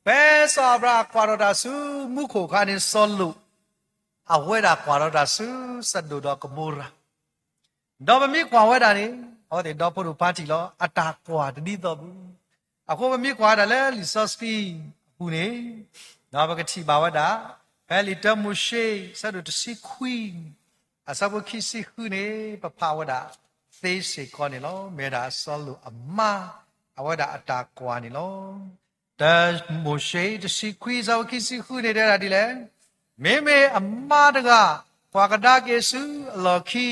ဖဲစီၤအၤဘြၤဟၣ်ကွၢ်ထီၣ်တၢ်ဆူမူခိၣ်အခါန့ၣ် စီၤလိာ် အဝဲဒၣ်ကွၢ်ထီၣ်တၢ်ဆူစဒိၣ်ဒီးကမိၤရၤ ဒီးပမ့ၢ်ကွၢ်ဝဲဒၣ်န့ၣ် အဝဲသ့ၣ်ဒီဖိဒိၣ်ဖးထံးလီၤ အတၢ်ကွၢ်တဒ်သိးပူၤ. အဃိပမ့ၢ်ကွၢ်ဝဲဒၣ်လၢလံာ်စီဆှံအပူၤန့ၣ် ဒီးပကထံၣ်ဘၣ်ဝဲဒၣ် ဖဲလံာ်တၢမိၤၡ့ အဆၢဒိၣ်တဆံခွံ အဆၢဖိခံဆံဃုန့ၣ် ပဖးဝဲဒၣ်သ့စ့ၢ်ကီးန့ၣ်လီၤ. မ့ၢ်ဝဲဒၣ်စီၤလိာ်အမါ အဝဲဒၣ်အတၢ်ကွၢ်န့ၣ်လီၤ. တၢမိၤၡ့တဆံခွံ အဆၢဖိခံဆံဃုန့ၣ် တဲဝဲဒၣ်ဒ်လဲၣ်, မ့မ့ၢ်အမါတဂၤ ကွၢ်ကဒါက့ၤဆူအလီၢ်ခံ,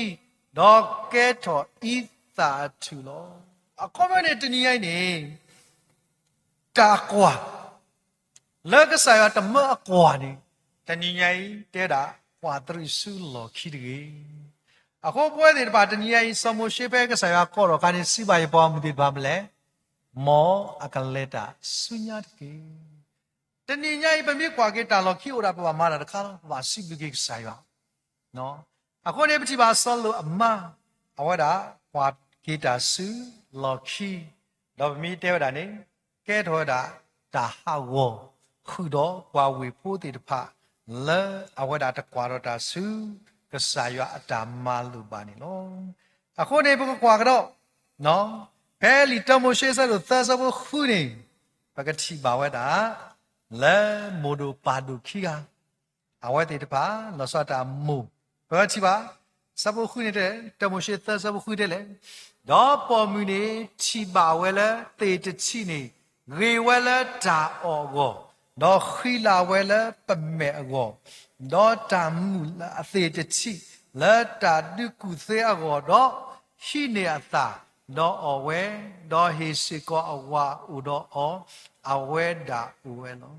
ဒီးကဲထီၣ်အံသၣ်အထူၣ်လီၤ. အခီပညီန့ၣ် တနံၤညါအံၤန့ၣ် တၢ်ကွၢ် လၢကစၢ်ယွၤတမၢအကွၢ်န့ၣ် တနံၤညါအံၤတဲဒၣ် ကွၢ်တရံးဆူလီၢ်ခံတဂ့ၤ. အဃိပဝဲသ့ၣ်တဖၣ် တနံၤညါအံၤ စီၤမိၤၡ့ဖဲကစၢ်ယွၤကိးထီၣ်အခါန့ၣ် စံးဘၣ်ယပှၤဂီၢ်မုၢ်သ့ၣ်တဖၣ်မနုၤလဲၣ်, မ်အကလဲၤတၢ်ဆူညါတက့ၢ်. တနံၤညါအံၤ ပမ့ၢ်ကွၢ်က့ၤတၢ်လီၢ်ခံအိၣ်ဒၣ် ပဘၣ်မၤတၢ်တခါလီၤ, ပဘၣ်စံးဘျုးက့ၤကစၢ်ယွၤ အဃိန့ၣ် ပထံၣ်ဘၣ်စီၤလိာ်အမါ အဝဲဒၣ်ကွၢ်က့ၤတၢ်ဆူလီၢ်ခံ, ဒီးပမ့ၢ်တဲဝဲဒၣ်န့ၣ် ကဲထီၣ်ဝဲဒၣ်တၢ်ဟးဂီၤ ဃုာ်ဒီးပှၤဝ့ၢ်ဖိသ့ၣ်တဖၣ် လၢအဝဲဒၣ်တကွၢ်ထီၣ်တၢ်ဆူ ကစၢ်ယွၤအတၢ်မၤလိာ်ဘၣ်န့ၣ်လီၤ. အဃိန့ၣ် ပကကွၢ်ကဒီး ဖဲလံာ်တၢမိၤၡ့အဆၢဒိၣ်သၢ အဆၢဖိဃုန့ၣ် ပကထံၣ်ဘၣ်ဝဲဒၣ် လၢမိၢ်ဒိၣ်ပၢ်ဒိၣ်ခံဂၤ အဝဲသ့ၣ်တဖၣ် လီၤဆီဒၣ်တၢ်အမိၢ်, ပထံၣ်ဘၣ် အဆၢဖိဃုန့ၣ်တဲ, တၢမိၤၡ့သၢ အဆၢဖိဃုတဲလဲၣ်, ဒီးပိာ်မုၣ်န့ၣ်ထံၣ်ဘၣ်ဝဲလၢသ့ၣ်တထံၣ်န့ၣ် ဂ့ၤဝဲလၢတၢ်အီၣ်အဂီၢ်, ဒီးဃံလၤဝဲလၢပမဲာ်အဂီၢ်, ဒီးတၢ်မုာ်လၢအသ့ၣ်တထံၣ် လၢတၢ်ဒုးကူၣ်သ့အဂီၢ်ဒီး ဟံးန့ၢ်အသၣ်, ဒီးအီၣ်ဝဲ, ဒီးဟ့ၣ်စ့ၢ်ကီးအဝၤအိၣ်ဒီးအီၤ, အဝဲဒၣ်အိၣ်ဝဲလီၤ.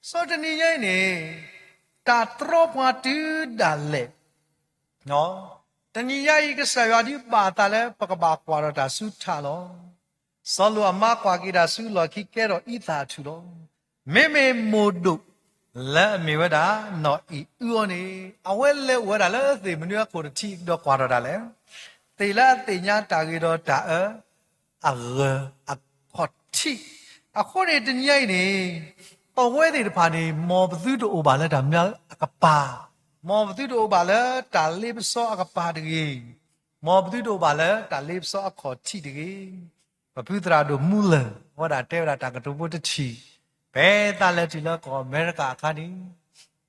စီၤတနံၤညါအံၤန့ၣ် တၢ်တြီပှၤတုၤဒၣ်လဲာ် တနံၤညါအံၤ ကစၢ်ယွၤဒုးဘၣ်အသးလၢ ပကဘၣ်ကွၢ်ထီၣ်တၢ်ဆူထးလီၤ. စီၤလိာ်အမါကွၢ်က့ၤတၢ်ဆူလီၢ်ခံ ကဲထီၣ်အံသၣ်အထူၣ်လီၤ. မ့မ့ၢ်မိၢ်ဒိၣ် လၢအမ့ၢ်ဝဲဒၣ် နီၢ်အံၣ်အုအီၤန့ၣ် အဝဲလဲၤအိၣ်ဝဲဒၣ်လၢသ့ၣ်မနုၤအခိၣ်တထံၣ် ဒီးကွၢ်ထီၣ်တၢ်လဲၣ်, သ့ၣ်လၢအသ့ၣ်ညါတၢ်ဂ့ၤဒီးတၢ်အၢ အဂၢၤအခီၣ်ထံး. အဃိန့ၣ် တနံၤညါအံၤန့ၣ် ပဝဲသ့ၣ်တဖၣ်န့ၣ် မ်ပသုတအိၣ်ဘၣ်လၢတၢ်မနုၤအကပၤ, မ်ပသုတအိၣ်ဘၣ်လၢတၢ်လ့ပစီအကပၤတဂ့ၤ, မ်ပသုတအိၣ်ဘၣ်လၢတၢ်လ့ပစီအခီၣ်ထံးတဂ့ၤ. ပဖုသရၣ်ဒိၣ်မူလၢၢ် အဝဲဒၣ်တဲဝဲဒၣ်တၢ်ကတိၤဖိတထံၣ်, ဖဲသးလဲၤတုၤလၢကီၢ်အမဲရကၤအခါန့ၣ်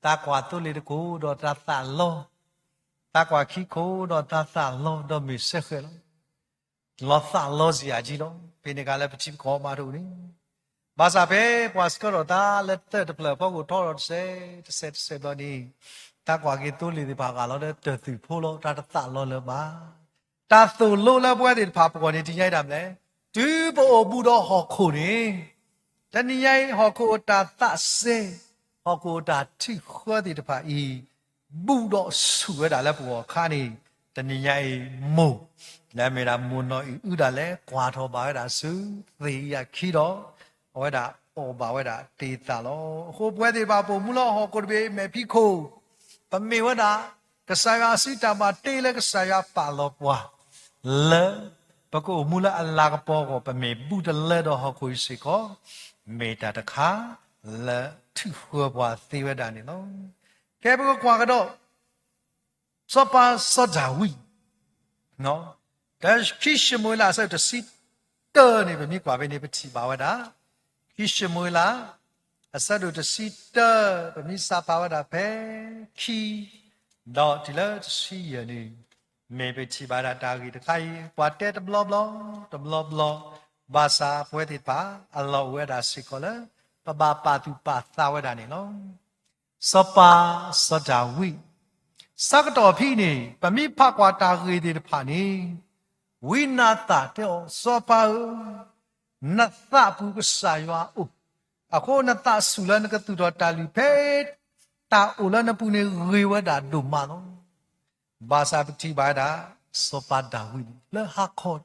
သးကွၢ်သိလ့ၣ်တခိၣ်ဒီးတၢ်သးလီ, သးကွၢ်ခံခိၣ်ဒီးတၢ်သးလီ ဒီးမ့ၢ်စဲဃဲးလီၤ. လီၤသးလီစံယၤကံလီၤ. ဖဲန့ၣ်အခါလၢပထံပကီၢ်မးတအိၣ်န့ၣ်, ဘၣ်ဆၣ်ဖဲပှၤဆှၢထီၣ်သးလၢသၢၣ်တဖျၢၣ်အဖီခိၣ် ထီထီၣ်တစဲးတစဲးတစဲးဘျီန့ၣ်, သးကွၢ်က့ၤသိလ့ၣ်သ့ၣ်တဖၣ်အဂၤလီၤဒီးတၢ်သူၣ်ဖိလီၤ, တၢ်တသးလီလၢၤဘၣ်. တၢ်သိၣ်လိလၢပဝဲသ့ၣ်တဖၣ်ပဂီၢ်န့ၣ် တနံၤညါအံၤဒၣ်မနုၤလဲၣ်, တုၤပအိၣ်ဘူးဒီးဟီၣ်ခိၣ်န့ၣ်, တနံၤညါအံၤ ဟီၣ်ခိၣ်အတၢ်သးစဲ, ဟီၣ်ခိၣ်အတၢ်ထုးဃၢသ့ၣ်တဖၣ်အံၤ ဘူးဒီးဆူၣ်ဝဲဒၣ်လၢပဂီၢ်အခါန့ၣ်, တနံၤညါအံၤ မိၢ် လၢအမ့ၢ်ဒၣ်မိၢ်နီၢ်အံၣ်အုဒၣ်လဲာ် ကွၢ်ထီၣ်ဘၣ်ဝဲဒၣ်ဆူသ့ၣ်အံၤအခံဒီး အဝဲဒၣ်အီၣ်ဘၣ်ဝဲဒၣ်တ့ၢ်သၣ်လီၤ. အဃိပဝဲသ့ၣ်တဖၣ်ပအိၣ်မူလၢဟီၣ်ခိၣ်တဘ့ၣ်မဲာ်ဖံးခိၣ်, ပမ့ၢ်ဝဲဒၣ် ကစၢ်ယွၤအစုတၢ်မၤတ့လၢကစၢ်ယွၤပာ်လီၤပှၤ လၢပကအိၣ်မူလၢအလၤကပီၤအဂီၢ် ပမ့ၢ်ဘူးတလၢဒီးဟီၣ်ခိၣ်အံၤစ့ၢ်ကီး မ့ၢ်တၢ်တခါလၢထုးဃၢပှၤသ့ဝဲဒၣ်န့ၣ်လီၤ. ကဲပကကွၢ်ကဒီး စီၤပၤစီၤဒၤဝံး, တၢခံၡမူၤအ့လးအဆၢဒိၣ်တဆံတၢန့ၣ် ပမ့ၢ်ကွၢ်ဖဲန့ၣ် ပထံၣ်ဘၣ်ဝဲဒၣ် ခံၡမူၤအ့လး အဆၢဒိၣ်တဆံတၢ ပမ့ၢ်စးဖးဝဲဒၣ်ဖဲခံ ဒီးတုၤလၢတဆံယဲၢ်န့ၣ် မ့ၢ်ပထံၣ်ဘၣ်ဒၣ်တၢ်ဂ့ၢ်တခါအံၤ ပှၤတဲတဘျီဘျီ တဘျီဘျီ ဘၣ်ဆၣ်ပဝဲသ့ၣ်တဖၣ်အလီၢ်အိၣ်ဝဲဒၣ်စ့ၢ်ကီးလၢ ပဘၣ်ပာ်သူၣ်ပာ်သးဝဲဒၣ်န့ၣ်လီၤ. စီၤပၤစီၤဒၤဝံး ဆၢကတီၢ်ဖဲအံၤန့ၣ် ပမ့ၢ်ဖးကွၢ်တၢ်ဂ့ၢ်သ့ၣ်တဖၣ်န့ၣ် ဝံနၤသၣ်တဲအီၤ, စီၤပၤဧၢ, နသးပူၤကစၢ်ယွၤအိၣ်, အဃိနသးဆူၣ်လၢနကသူၣ်ထီၣ်တၢ်လုၢ်ဖဲ တၢ်အိၣ်လၢနပူၤန့ၣ် ဂ့ၤဝဲဒၣ်ဒိၣ်မးလီၤ. ဘၣ်ဆၣ်ပထံၣ်ဘၣ်ဝဲဒၣ် စီၤပၤဒၤဝံးန့ၣ် လၢဟါခီ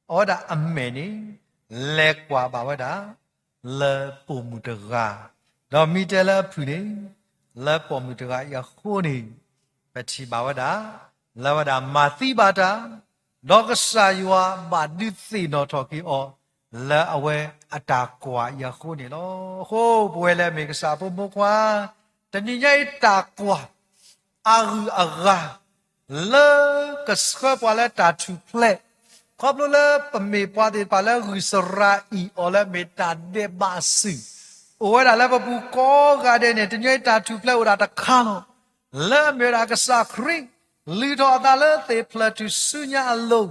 အဝဲဒၣ်အမဲာ်န့ၣ် လဲၤကွၢ်ဘၣ်ဝဲဒၣ် လၢပိာ်မုၣ်တဂၤ, ဒီးမ့ၢ်တဲလၢအဖုၣ်န့ၣ် လၢပိာ်မုၣ်တဂၤအံၤအဃိန့ၣ် ပထံၣ်ဘၣ်ဝဲဒၣ် လၢဝဲဒၣ်မၤသံဘၣ်တၢ်, ဒီးကစၢ်ယွၤဘၣ်ဒုးသ့ၣ်နီၣ်ထီၣ်က့ၤအီၤ လၢအဝဲအတၢ်ကွၢ်အံၤအဃိန့ၣ်လီၤ. အဃိပဝဲလၢအမ့ၢ်ကစၢ်ဖိမိၢ်ခွါ တနံၤညါအံၤတၢ်ကွၢ် အဂုၤအဂၤ လၢကဆှၢပှၤလၢတၢ်ထူၣ်ဖျဲး, ခီဖျိလၢပမ့ၢ်ပှၤသ့ၣ်တဖၣ်လၢဂုာ်စရၤအံၣ်အီၤလၢအမ့ၢ်တၢ်ဒဲးဘးအစုၣ် အိၣ်ဝဲဒၣ်လၢပပူၤကိးဂၤဒဲးန့ၣ် တနံၤညါအံၤတၢ်ထူၣ်ဖျဲးအိၣ်ဒၣ်တခါလီၤ. လၢအမ့ၢ်ဝဲဒၣ်ကစၢ်ခရံာ် လုၢ်ထီၣ်အသးလၢသ့ၣ်ဖျၢၣ်ထူၣ်စုညါအလိၤ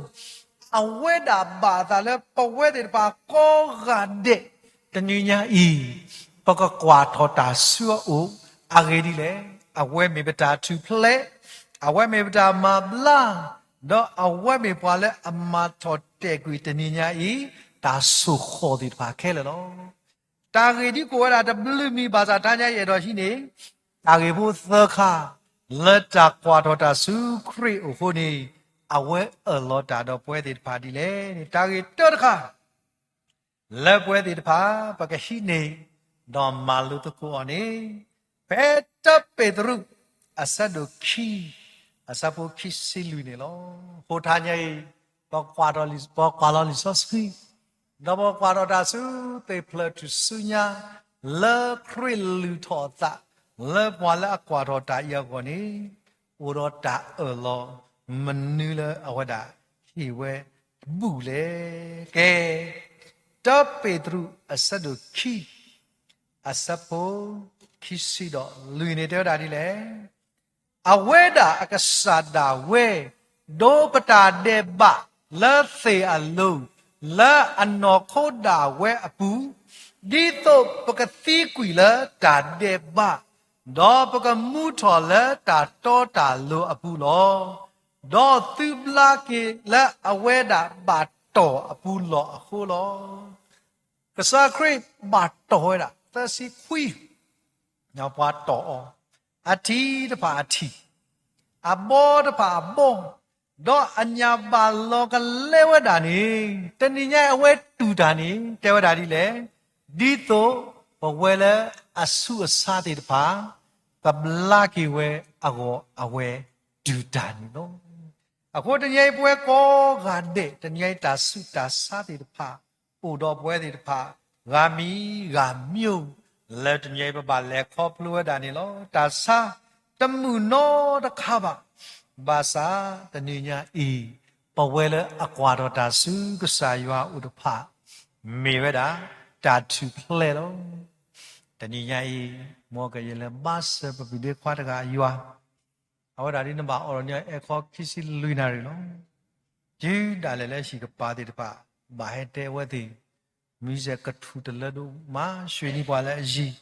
အဝဲဒၣ်ဘၣ်အသးလၢပဝဲသ့ၣ်တဖၣ်ကိးဂၤဒဲး တနံၤညါအံၤ ပကကွၢ်ထီၣ်တၢ်ဆူအအိၣ် အဂ့ၢ်ဒ်လဲၣ်. အဝဲမ့ၢ်ပတၢ်ထူၣ်ဖျဲး, အဝဲမ့ၢ်ပတၢ်မၤဘျါ, ဒီးအဝဲမ့ၢ်ပှၤလၢအမၤထီၣ်တဲာ်ကွံာ်တနံၤညါအံၤ တၢ်ဆိၣ်ဃီၣ်သ့ၣ်တဖၣ်ခဲလၢာ်လီၤ. တၢ်ဂ့ၢ်ဒ်ကိးဝဲဒၣ်တဘျုးမံၤဘၣ်ဆၣ်တနံၤညါအံၤအဲၣ်ဒိးဟံးန့ၢ် တၢ်ဂ့ၢ်ဖိသၢခါ လၢတၢ်ကွၢ်ထီၣ်တၢ်ဆူခရံာ်အအိၣ်အဃိန့ၣ် အဝဲအၢၣ်လီၤတၢ်ဒီးပဝဲသ့ၣ်တဖၣ်ဒ်လဲၣ်န့ၣ် တၢ်ဂ့ၢ်တၢတခါ လၢပဝဲသ့ၣ်တဖၣ် ပကဟံးန့ၢ် ဒီးမၤလိသကိးအီၤန့ၣ် ဖဲတၢပ့းတရူး အဆၢဒိၣ်ခံ အဆၢဖိခံဆံလွံၢ်န့ၣ်လီၤ. အဃိတနံၤညါအံၤ ပကွၢ်လီၤလံာ်စီဆှံ ဒီးပကွၢ်ထီၣ်တၢ်ဆူသ့ၣ်ဖျၢၣ်ထူၣ်စုညါ လၢခရံာ်လုၢ်ထီၣ်အသး လၢပှၤလၢအကွၢ်ထီၣ်တၢ်အံၤအဂီၢ်န့ၣ် အိၣ်ဒီးတၢ်အၢၣ်လီၤ မနုၤလၢအဝဲဒၣ်ဟ့ၣ်ဝဲဘူၣ်လဲၣ်. ကဲ တၢပ့းတရူး အဆၢဒိၣ်ခံ အဆၢဖိ ခံဆံဒီးလွံၢ်န့ၣ် တဲဝဲဒၣ်ဒ်လဲၣ်. အဝဲဒၣ်အကစၢ်ဒၣ်ဝဲ ဒိပတၢ်ဒဲးဘးလၢသ့ၣ်အလိၤ လၢအနီၢ်ခိဒၣ်ဝဲအပူၤ, ဒ်သိးပကသံကွံာ်လၢတၢ်ဒဲးဘး, ဒီးပကမူထီၣ်လၢတၢ်တီတၢ်လိၤအပူၤလီၤ. ဒီးသုဘျါက့ၤလၢအဝဲဒၣ်ဘၣ်တီၢ်အပူၤလီၢ်အဃိလီၤ. ကစၢ်ခရံာ်ဘၣ်တီၢ်ဝဲဒၣ် သၢဆံခွံ ပှၤတီၢ်အီၤ, အထံတဖၣ်အထံၣ်, အဘီတဖၣ်အဘီ, ဒီးအညၣ်ဘၣ်လီၤကလဲဝဲဒၣ်န့ၣ်, တနံၤညါအဝဲတူၢ်တၢ်န့ၣ် တဲဝဲဒၣ်ဒ်လဲၣ်, ဒ်သိးပဝဲလၢအဆူးအဆါသ့ၣ်တဖၣ် ကဘျါက့ၤဝဲအဂီၢ် အဝဲတူၢ်တၢ်န့ၣ်လီၤ. အဃိတနံၤအံၤပဝဲကိးဂၤဒဲး တနံၤအံၤတၢ်ဆူးတၢ်ဆါသ့ၣ်တဖၣ် အိၣ်ဒီးပဝဲသ့ၣ်တဖၣ် ဂၤမံၤဂၤမံၤ, လၢတနံၤအံၤပဘၣ်လဲၤခီဖျိဝဲဒၣ်န့ၣ်လီၤ. တၢ်ဆါတမုာ်နီတခါဘၣ်, ဘၣ်ဆၣ်တနံၤညါအံၤ ပဝဲလၢအကွၢ်ထီၣ်တၢ်ဆူကစၢ်ယွၤအအိၣ်တဖၣ် မ့ၢ်ဝဲဒၣ်တၢ်ထူၣ်ဖျဲးလီၤ. တနံၤညါအံၤ မ်ကယဲၢ်လၢဘါစၢၤပပုၢ်ဒ့ခွါတဂၤအယွၤ အဝဲဒၣ်ဒ်နဘၣ်အိးထီၣ်န့ၢ်အဲၣ်ခီခံဆံလွံၢ်နၣ်ရံၣ်လီၤ. တုၤဒၣ်လဲာ်လၢဟံၣ်ကပၤသ့ၣ်တဖၣ် ဘၣ်ဟဲတဲအဝဲသ့ၣ် မံၤစဲးကထူၣ်တလၢဒိၣ်မး ဆှံနံၤပှၤလၢအယံၤ,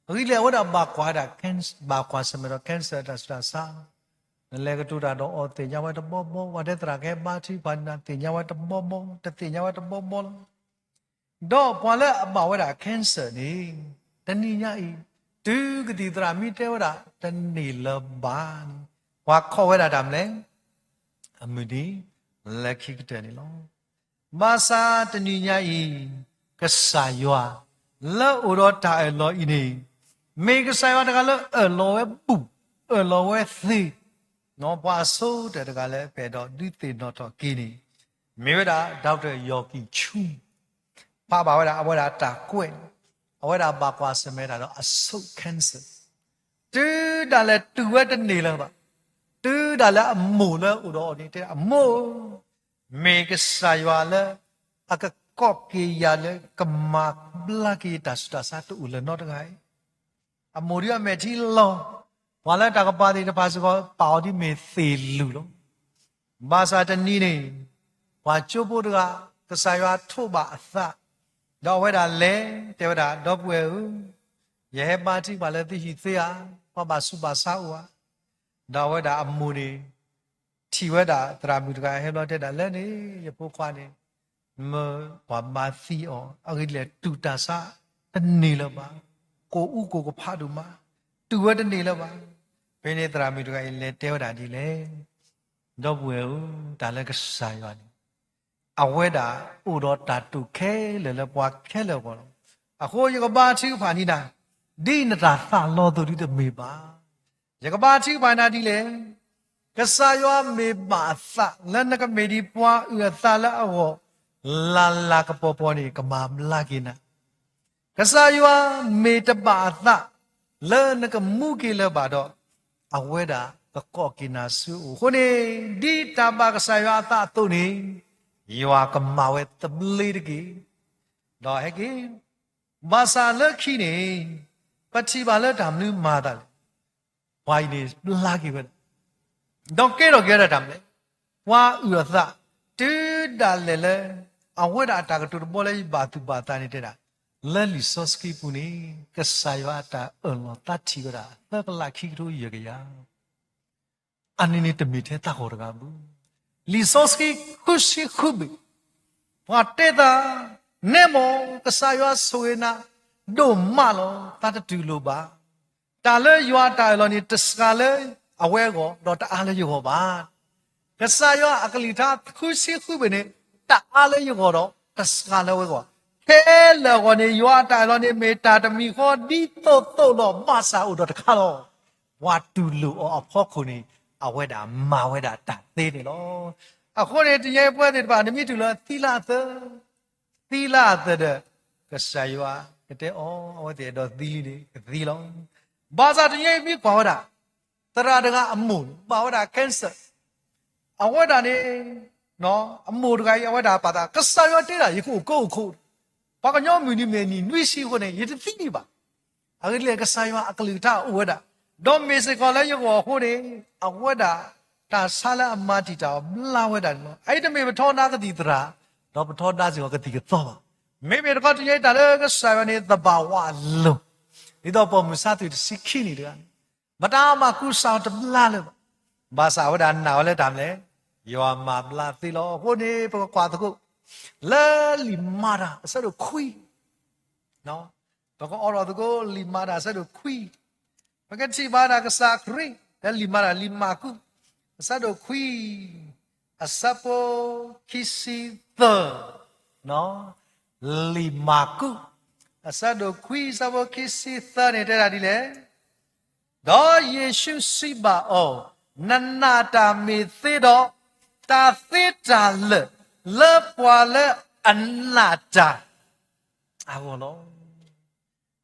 အဂ့ၢ်ဒ်လဲၣ် အဝဲဒၣ်ဘၣ်ကွၢ်ဝဲဒၣ် ဘၣ်ကွၢ်ဆၢၣ်မဲာ်ဒီး cancer တၢ်ဆူးတၢ်ဆါ, နလဲၤကတိၤတၢ်ဒီးအီၤသ့ၣ်ညါဝဲတဘီဘီ, ပှၤတဲသရၣ်ကဟဲဘါထုကဖၣ်နၤ သ့ၣ်ညါဝဲတဘီဘီ, တသ့ၣ်ညါဝဲတဘီဘီလီၤ. ဒီးပှၤလၢအဘၣ်ဝဲဒၣ် cancer န့ၣ် တနံၤညါအံၤ တုၤကသံၣ်သရၣ်မံတဲဝဲဒၣ် တန့ၢ်လၢၤဘၣ်န့ၣ် ပှၤခိးဝဲဒၣ်တၢ်မနုၤလဲၣ်, အမုၢ်နံၤ လၢခံကတၢၢ်န့ၣ်လီၤ. ဘၣ်ဆၣ်တနံၤညါအံၤ ကစၢ်ယွၤ လၢအိၣ်ဒီးတၢ်အၢၣ်လီၤအံၤန့ၣ် မ့ၢ်ကစၢ်ယွၤတဂၤလၢအၢၣ်လီၤဝဲဘူၣ် အၢၣ်လီၤဝဲသ့ ပှၤအဆိကတၢၢ်တဂၤလၢပအဲၣ်ဒိးဒုးသ့ၣ်နီၣ်ထီၣ်က့ၤန့ၣ် မ့ၢ်ဝဲဒၣ် Doctor Yonggi Cho ဖးဘၣ်ဝဲဒၣ်အဝဲဒၣ်တၢ်ကွဲး, အဝဲဒၣ်ဘၣ်ကွၢ်ဆၢၣ်မဲာ်တၢ်ဒီးအဆိ cancer, တုၤဒၣ်လဲာ်တူၢ်ဝဲတန့ၢ်လၢၤဘၣ်, တုၤဒၣ်လဲာ်အမိၢ်လၢအိၣ်ဒီးအီၤန့ၣ်တဲ အမိၢ်ဧၢ, မ့ၢ်ကစၢ်ယွၤလၢ အကကိးက့ၤယၤလၢကမၤဘျါက့ၤယတၢ်ဆူးတၢ်ဆါတအိၣ်လၢၤနီတဂၤအံၤ အမိၢ်ဒုးအမဲာ်ထံလီၤ, ပှၤလၢတၢ်ကပၤသ့ၣ်တဖၣ်စ့ၢ်ကီး ပာ်အီၤဒ်မ့ၢ်သ့ၣ်လုၢ်လီၤ. ဘၣ်ဆၣ်တနံၤန့ၣ် ပှၤကၠိဖိတဂၤ ကစၢ်ယွၤထိးဘၣ်အသး, ဒီးအဝဲဒၣ်လဲၤတဲဝဲဒၣ် ဒီပုၢ်ဝဲၢ်ဧၢ, ယဟဲဘါထုကဖၣ်လၢသုဟံၣ်သ့ဧါ, ပှၤဘၣ်ဆူးဘၣ်ဆါအိၣ်ဧါ. ဒီးအဝဲဒၣ်အမိၢ်န့ၣ် ထံၣ်ဝဲဒၣ်သရၣ်မုၣ်တဂၤဟဲဘျီတဲဒၣ်လၢန့ၣ် ယဖိခွါန့ၣ် မၢပှၤဘါသံအီၤ အဂ့ၢ်ဒ်လဲၣ်တူၢ်တၢ်ဆါတန့ၢ်လၢၤဘၣ်, ကိၢ်အူကိၢ်ကဖးဒိၣ်မး, တူၢ်ဝဲတန့ၢ်လၢၤဘၣ်. ဖဲန့ၣ်သရၣ်မုၣ်တဂၤအံၤလဲၤတဲဝဲဒၣ်ဒ်လဲၣ်, ဒီပုၢ်ဝဲၢ်ဧၢ, တၢ်လၢကစၢ်ယွၤန့ၣ် အဝဲဒၣ်အိၣ်ဒီးတၢ်တိာ်ခဲလၢာ်လၢပှၤခဲလၢာ်အဂီၢ်လီၤ. အဃိယကဘါထုကဖၣ်န့ၢ်နၤ ဒ်နတၢ်သးလီၤအသိးဒ်တမ့ၢ်ဘၣ်. ယကဘါထုကဖၣ်နၤဒ်လဲၣ်, ကစၢ်ယွၤမ့ၢ်ဘၣ်အသးလၢနကမ့ၢ်ဒံးပှၤအုၣ်အသးလၢအဂီၢ်, လၢ်လၢ်ကပီၤပီၤန့ၣ် ကမၤဘျါက့ၤနၤ. ကစၢ်ယွၤမ့ၢ်တဘၣ်အသးလၢနကမူက့ၤလၢၤဘၣ်ဒီး, အဝဲဒၣ်ကကိးက့ၤနၤဆူအအိၣ်အဃိန့ၣ်, ဒ်တၢ်ဘၣ်ကစၢ်ယွၤအသးအသိးန့ၣ်, ယွၤကမၤဝဲသဘျ့တက့ၢ်. ဒီးဟဲက့ၤ, ဘၣ်ဆၣ်လၢခံန့ၣ်, ပထံၣ်ဘၣ်လၢတၢ်မနုၤမၤအသးလဲၣ်. ပှၤအံၤန့ၣ်ဘျါက့ၤဝဲဒၣ်, ဒီးကဲထီၣ်က့ၤဝဲဒၣ်တၢ်မနုၤလဲၣ်, ပှၤအုၣ်အသး, တုၤဒၣ်လဲာ်လၢ အဝဲဒၣ်အတၢ်ကတိၤတဘီလၢယဘၣ်သူၣ်ဘၣ်သးန့ၣ်တဲဒၣ်, လၢလံာ်စီဆှံပူၤန့ၣ်, ကစၢ်ယွၤအတၢ်အၢၣ်လီၤသးထံၣ်ဝဲဒၣ် သၢကလးခံကထိယဲၢ်ကယၤ အန့ၣ်န့ၣ်တမ့ၢ်ထဲသးဂီၤတဂၤဘၣ်. လံာ်စီဆှံဃုဆံဃုဘ့ၣ်, ပှၤတဲသး, နဲမ့ၢ်ကစၢ်ယွၤဆိၣ်ဂ့ၤနၤ, ဒိၣ်မးလီၤ, သးတတူၢ်လိာ်ဘၣ်. တၢ်လၢယွၤအတၢ်အၢၣ်လီၤန့ၣ် တစှၤလၢအဝဲအဂီၢ်, ဒီးတအါလၢယဂီၢ်ဘၣ်. ကစၢ်ယွၤအကလုၢ်ကထါဃုဆံဃုဘ့ၣ်န့ၣ်, တအါလၢယဂီၢ်ဒီးတစှၤလၢအဝဲအဂီၢ်, ခဲလၢာ်အဂီၢ်န့ၣ် ယွၤအတၢ်အၢၣ်လီၤန့ၣ် မ့ၢ်တၢ်တမံၤဃီဒ်သိးသိးလီၤ ဘၣ်ဆၣ်အိၣ်ဒီးတခါလီၤ. ပှၤတူၢ်လိာ်အီၤအဖီခိၣ်န့ၣ်, အဝဲဒၣ်မၤဝဲဒၣ်တၢ်သ့န့ၣ်လီၤ. အဃိန့ၣ် တနံၤအံၤပဝဲသ့ၣ်တဖၣ် နမ့ၢ်တူၢ်လိာ်သံလၢအသၢ, သံလၢအသၢဒီး, ကစၢ်ယွၤကတဲအီၤ, အဝဲသ့ၣ်အဲၣ်ဒိးသံလံန့ၣ် ကသံလီၤ. ဘၣ်ဆၣ်တနံၤအံၤမ့ၢ်ကွၢ်ဝဲဒၣ်, သရၣ်တဂၤအမိၢ်န့ၣ် ဘၣ်ဝဲဒၣ် cancer အဝဲဒၣ်န့ၣ်, အမိၢ်တဂၤအံၤ အဝဲဒၣ်ပာ်သး ကစၢ်ယွၤတဲဒၣ် ယကအိၣ်ကၢအိၣ်ခိၣ်, ပှၤကညီမုၢ်နံၤမ့ၢ်နံၤနွံဆံအဃိန့ၣ် ယတသံဒံးဘၣ်. အဂ့ၢ်ဒ်လဲၣ် ကစၢ်ယွၤအကလုၢ်ကထါအိၣ်ဝဲဒၣ်, ဒီးမ့ၢ်စ့ၢ်ကီးလၢယဂီၢ်အဃိန့ၣ်, အဝဲဒၣ်တၢ်ဆါလၢအမၤတံာ်တာ်အီၤဘျါဝဲဒၣ်န့ၣ်လီၤ. အအံၤတမ့ၢ်ပထီဒါကသံၣ်သရၣ်, ဒီးပထီဒါစ့ၢ်ကီးကသံၣ်ကသီဘၣ်. မ့မ့ၢ်တခီတနံၤအံၤတၢ်လၢကစၢ်ယွၤန့ၣ် သဘၣ်ဝးလိၤ, ဒ်သိးပိာ်မုၣ်ဆါသွံၣ်တဆံခံနံၣ်တဂၤန့ၣ်, မတၤမၤကူစါအီၤတဘျါလၢၤဘၣ်. ဘၣ်ဆၣ်အဝဲဒၣ်နာ်ဝဲလၢတၢ်မနုၤလဲၣ်, ယွၤမၤဘျါသ့လီၤ. အဃိန့ၣ် ပကကွၢ်သကိး, လၢလံာ်မၤတၢ်အဆၢဒိၣ်ခွံ ပကအိးထီၣ်သကိး လံာ်မၤတၢ်အဆၢဒိၣ်ခွံ, ပကထံၣ်ဘၣ်ဒၣ်ကစၢ်ခရံာ် လၢလံာ်မၤတၢ် လံာ်မၢ်ကူး အဆၢဒိၣ်ခွံ အဆၢဖိခံဆံသၢ, လံာ်မၢ်ကူး အဆၢဒိၣ်ခွံ အဆၢဖိခံဆံသၢန့ၣ် တဲဒၣ်ဒ်လဲၣ်, ဒီးယ့ၣ်ၡူးစံးဘၣ်အီၤ, နနာ်တၢ်မ့ၢ်သ့ဒီး, တၢ်သ့တၢ်လၢာ်လၢပှၤလၢအနာ်တၢ်အဂီၢ်လီၤ.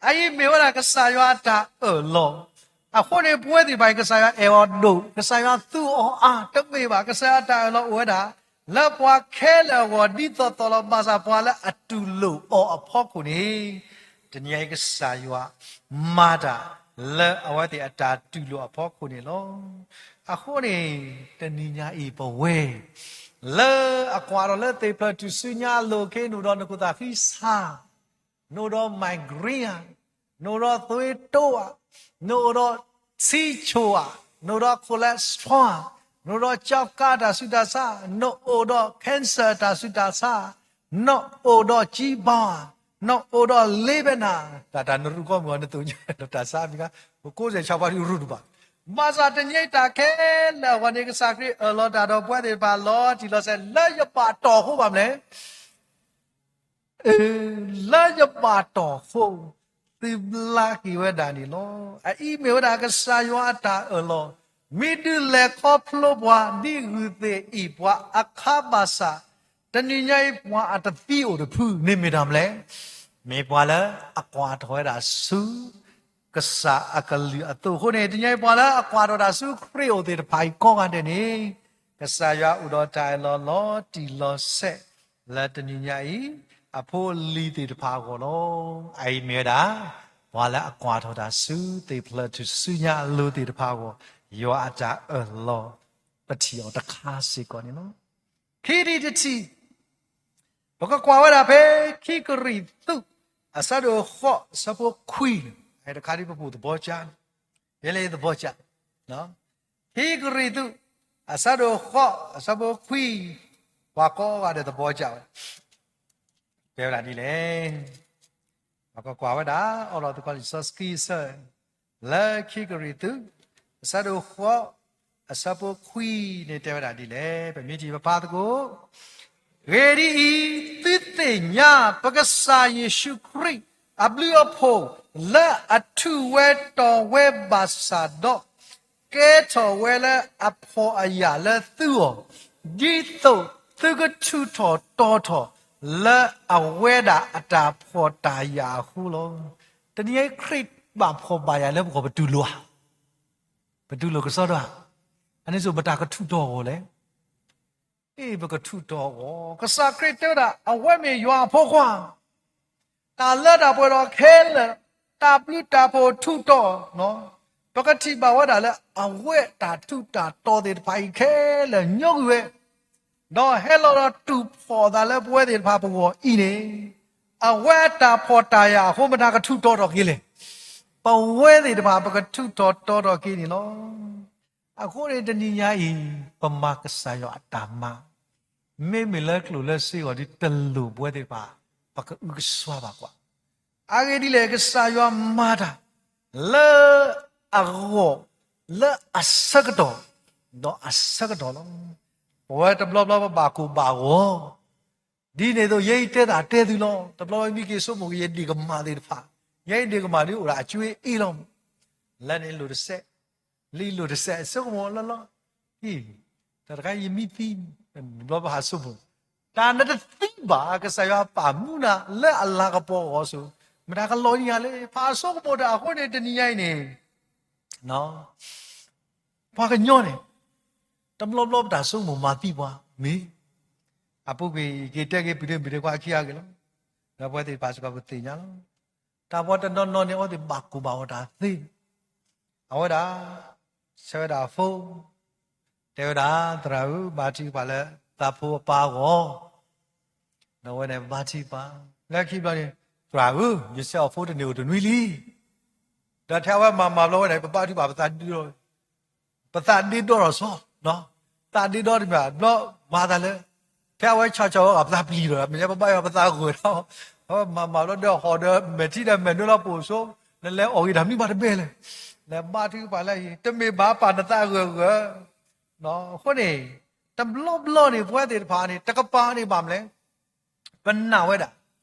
အအံၤမ့ၢ်ဝဲဒၣ်ကစၢ်ယွၤအတၢ်အၢၣ်လီၤ. အဃိန့ၣ် ပဝဲသ့ၣ်တဖၣ်အံၤ ကစၢ်ယွၤအဲၣ်အီၤဒိၣ်, ကစၢ်ယွၤသူအီၤအါ, တမ့ၢ်ဘၣ်, ကစၢ်ယွၤအတၢ်အၢၣ်လီၤအိၣ်ဝဲဒၣ် လၢပှၤခဲလၢာ်အဂီၢ် ဒ်သိးသိးလီၤ. ဘၣ်ဆၣ်ပှၤလၢအတူၢ်လိာ်အီၤအဖီခိၣ်န့ၣ်, တနံၤအံၤကစၢ်ယွၤမၤတၢ်လၢအဝဲသ့ၣ်အတၢ်တူၢ်လိာ်အဖီခိၣ်န့ၣ်လီၤ. အဃိန့ၣ် တနံၤညါအံၤပဝဲ လၢအကွၢ်ထီၣ်လၢသ့ၣ်ဖျၢၣ်ထူၣ်စုညါအလိၤ ခဲအံၤ နအိၣ်ဒီးနခိၣ်သးဃံဆး, နအိၣ်ဒီး migraine ဧါ, နအိၣ်ဒီးသွေးတိုးဧါ, နအိၣ်ဒီးထံဆိၣ်ဧါ, နအိၣ်ဒီး cholesterol ဧါ, နအိၣ်ဒီး ကျောက်ကန်း တၢ်ဆူးတၢ်ဆါ, နအိၣ်ဒီး cancer တၢ်ဆူးတၢ်ဆါ, နအိၣ်ဒီး ကြီးပေါင် ဧါ, နအိၣ်ဒီး လ့ဘဲနၤ, တၢ်တၢ်နရူၢ်ကီၢ်မုၢ်အီၤ နသိးညါဒီးတၢ်ဆါမံၤခါ, ပကိးစဲးဆီဖါဒုးရူၢ်တဘၣ်. ဘၣ်ဆၣ်တနံၤအံၤတၢ်ခဲလၢာ်အဂီၢ်န့ၣ် ကစၢ်ခရံာ်အၢၣ်လီၤတၢ်ဒီးပဝဲသ့ၣ်တဖၣ်လီၤတံၢ်လီၤဆဲး လၢယဘၣ်တီၢ်အဃိဘၣ်မနုၤလဲၣ် လၢယဘၣ်တီၢ်အဃိ သုဘျါက့ၤဝဲဒၣ်န့ၣ်လီၤ. အအံၤမ့ၢ်ဝဲဒၣ်ကစၢ်ယွၤအတၢ်အၢၣ်လီၤ, မ့ၢ်ဒုးလဲၤခီဖျိပှၤဒ်ဂုၢ်သ့ၣ်အံၤ ပှၤအခါဘၣ်ဆၣ်, တနံၤညါအံၤ ပှၤအတသံအိၣ်တဖုန့ၣ်မ့ၢ်တၢ်မနုၤလဲၣ်, မ့ၢ်ပှၤလၢအကွၢ်ထီၣ်ဝဲဒၣ်ဆူ ကစၢ်အကလုၢ်အသိးအဃိန့ၣ်, တနံၤညါအံၤ ပှၤလၢအကွၢ်ထီၣ်တၢ်ဆူခရံာ်အအိၣ်သ့ၣ်တဖၣ်အံၤကိးဂၤဒဲးန့ၣ်, ကစၢ်ယွၤအိၣ်ဒီးတၢ်အၢၣ်လီၤလီၤတံၢ်လီၤဆဲး လၢတနံၤညါအံၤ အဖိအလံၤသ့ၣ်တဖၣ်အဂီၢ်လီၤ. အအံၤမ့ၢ်ဝဲဒၣ် ပှၤလၢအကွၢ်ထီၣ်တၢ်ဆူသ့ၣ်ဖျၢၣ်ထူၣ်စုညါအလိၤသ့ၣ်တဖၣ်အဂီၢ်, ယွၤအတၢ်အၢၣ်လီၤ ပထံၣ်အီၤတခါစ့ၢ်ကီးန့ၣ်လီၤ. ခံထံၣ်တထံၣ်, ပကကွၢ်ဝဲဒၣ်ဖဲ ခံကရံၣ်သူး အဆၢဒိၣ်ဃိး အဆၢဖိခွံန့ၣ်, တခါဒ်ပပူၤသဘီကၠါ, ယဲလၢယသဘီကၠါ, ခံကရံၣ်သူး အဆၢဒိၣ်ဃိး အဆၢဖိခွံ, ပှၤကိးဂၤဒဲးသဘီကၠါဝဲ တဲဝဲဒၣ်ဒ်လဲၣ်. ပကကွၢ်ဝဲဒၣ် အိးထီၣ်သကိးလံာ်စီဆှံအဆၢ, လၢခံကရံၣ်သူး အဆၢဒိၣ်ဃိး အဆၢဖိခွံန့ၣ်တဲဝဲဒၣ်ဒ်လဲၣ်. ပမ့ၢ်ထံၣ်ပဖးသကိး, အဂ့ၢ်ဒ်အံၤ, သုသ့ၣ်ညါ ပကစၢ်ယ့ၣ်ၡူးခရံာ် အဘျုးအဖှိၣ် လၢအထူးဝဲတီၤဝဲဘၣ်ဆၣ်ဒီး ကဲထီၣ်ဝဲလၢအဖှီၣ်အယာ်လၢသုဂီၢ်, ဒ်သိးသုကထူးထီၣ်တီထီၣ်လၢအဝဲဒၣ်အတၢ်ဖှီၣ်တၢ်ယာ်အဃိလီၤ. တနံၤအံၤခရံာ်ဘၣ်ဖှီၣ်ဘၣ်ယာ်လၢပဂီၢ် ပတူၢ်လိာ်ဧါ, ပတူၢ်လိာ်ကစီဒီဧါ. အန့ၣ်စိၤပတၢ်ကထူးတီၢ်အဂီၢ်လဲၣ်. အ့ ပကထူးတီၢ်အဂီၢ်, ကစၢ်ခရံာ်တဲဝဲဒၣ် အဝဲမ့ၢ်ယွၤအဖိခွါ တၢ်လၢတၢ်ပှဲၤဒီးခဲလၢာ်, တၢ်ဘျုးတၢ်ဖှိၣ်ထူးတီၢ်, ပကထံၣ်ဘၣ်ဝဲဒၣ်လၢအဝဲတၢ်ထူးတၢ်တီၤသ့ၣ်တဖၣ်အံၤခဲလၢာ်ညီကွံာ်ဝဲ, ဒီးဟဲလီၤဒီးတူၢ်ဖှီၣ်သးလၢပဝဲသ့ၣ်တဖၣ်ပဂီၢ်အံၤန့ၣ်, အဝဲအတၢ်ဖှီၣ်တၢ်ယာ်အဃိ မတၤကထူးတီၤထီၣ်က့ၤလဲၣ်. ပဝဲသ့ၣ်တဖၣ်ပကထူးတီၤတီၤထီၣ်က့ၤန့ၣ်လီၤ. အဃိန့ၣ်တနံၤညါအံၤ ပမၤကစၢ်ယွၤအတၢ်မၤ, မ့မ့ၢ်လၢကျိၣ်လၢစ့အဂီၢ်ဒ်တလိၣ်ပဝဲသ့ၣ်တဖၣ် ပကအုကစွါဘၣ်ကွၢ်. အဂ့ၢ်ဒ်လဲၣ် ကစၢ်ယွၤမၤတၢ် လၢအဂီၢ် လၢအဆၢကတီၢ် ဒီးအဆၢကတီၢ်လီၤ. ပဝဲတဘျီဘျီပဘၣ်ကိၢ်ဘၣ်ဂီၤ ဒ်န့ၣ်အသိး ယဲအံၤတဲတၢ်တဲသုလီၤ. တဘျီဘျီမ့ၢ်က့ၤဆိကမိၣ်က့ၤ ယဒ့ၣ်ကမၣ်သ့ၣ်တဖၣ်, ယဲအံၤဒ့ၣ်ကမၣ်ဒ်အိၣ်ဒၣ်အကွ့အ့လီၤ. လၢန့ၣ်လိၣ်တစဲး, လံလိၣ်တစဲး ဆိကမိၣ်လီၤလီၤ, အံၤ တၢ်တခါယမံသံ, တဘျီဘျီဟးဆိကမိၣ်, တၢ်နတသံဘၣ် ကစၢ်ယွၤပာ်မူနၤလၢအလၤကပီၤအဂီၢ်ဆိ, မတၤကလီၤနံၤယၤလဲၣ်. ဖးဆိကမိၣ်တၢ်အဃိန့ၣ် တနံၤညါအံၤန့ၣ် ပှၤကညီန့ၣ် တဘျီဘျီပတၢ်ဆိကမိၣ်မၤသံပှၤမ့ၢ်, အပူၤကွံာ်ယက့ၤတဲက့ၤပုၢ်ဒ့မုၣ်ဒ့ခွါခံဂၤဂ့ၤလီၤ. ဒီးပဝဲသ့ၣ်တဖၣ်စ့ၢ်ကီးပသ့ၣ်ညါလီၤ. တၢ်ပှၤတနီၤနီၤန့ၣ် အဝဲသ့ၣ်ဘၣ်ကိၢ်ဘၣ်ဂီၤတၢ်သ့, အဝဲဒၣ် ဆဲးဝဲဒၣ်အဖိ တဲဝဲဒၣ် သရၣ်ဧၢ ဘါထုကဖၣ်လၢ သးဖိအပၢ်အဂီၢ်, ဒီးဝဲန့ၣ်ဘါထုကဖၣ်, လၢခံဘျီန့ၣ် သရၣ်ဧၢ ယဆဲးအီၤဖိတန့ၢ်အိၣ်တနွံလံ, ဒီးထဲအဝဲမၤမၤဘျီဝဲန့ၣ် ပဘါထုကဖၣ်ပသးဒ့ဒီ, ပသးဒ့ဒီထီၣ်စီ, သးဒ့ဒီတမ့ၢ်ဘျီမၤသးလၢ ဖဲအဝဲဆီၣ်ဆီၣ်ဝဲအီၤ ပသးပျံၤဒီး မ့ၢ်ညါပဘါယွၤပသးဂၢၢ်ဒီး, အဝဲမၤမၤဘျီဒီးဟီၣ်ဒီး မဲာ်ထံဒီးမဲာ်နွဲလီၤပိာ်ဆိ, နလဲၤအီၣ်ဂ့ၤတၢ်မနုၤမးတဘဲလဲၣ်, လဲၤဘါထုကဖၣ်လၢအံၤ တမ့ၢ်ဘၣ်ပာ်နသးဂၢၢ်ဂၢၢ်, အဃိန့ၣ် တဘျီဘျီန့ၣ် ပဝဲသ့ၣ်တဖၣ်န့ၣ် တကပၤန့ၣ်ဘၣ်မနုၤလဲၣ် ပနာ်ဝဲဒၣ်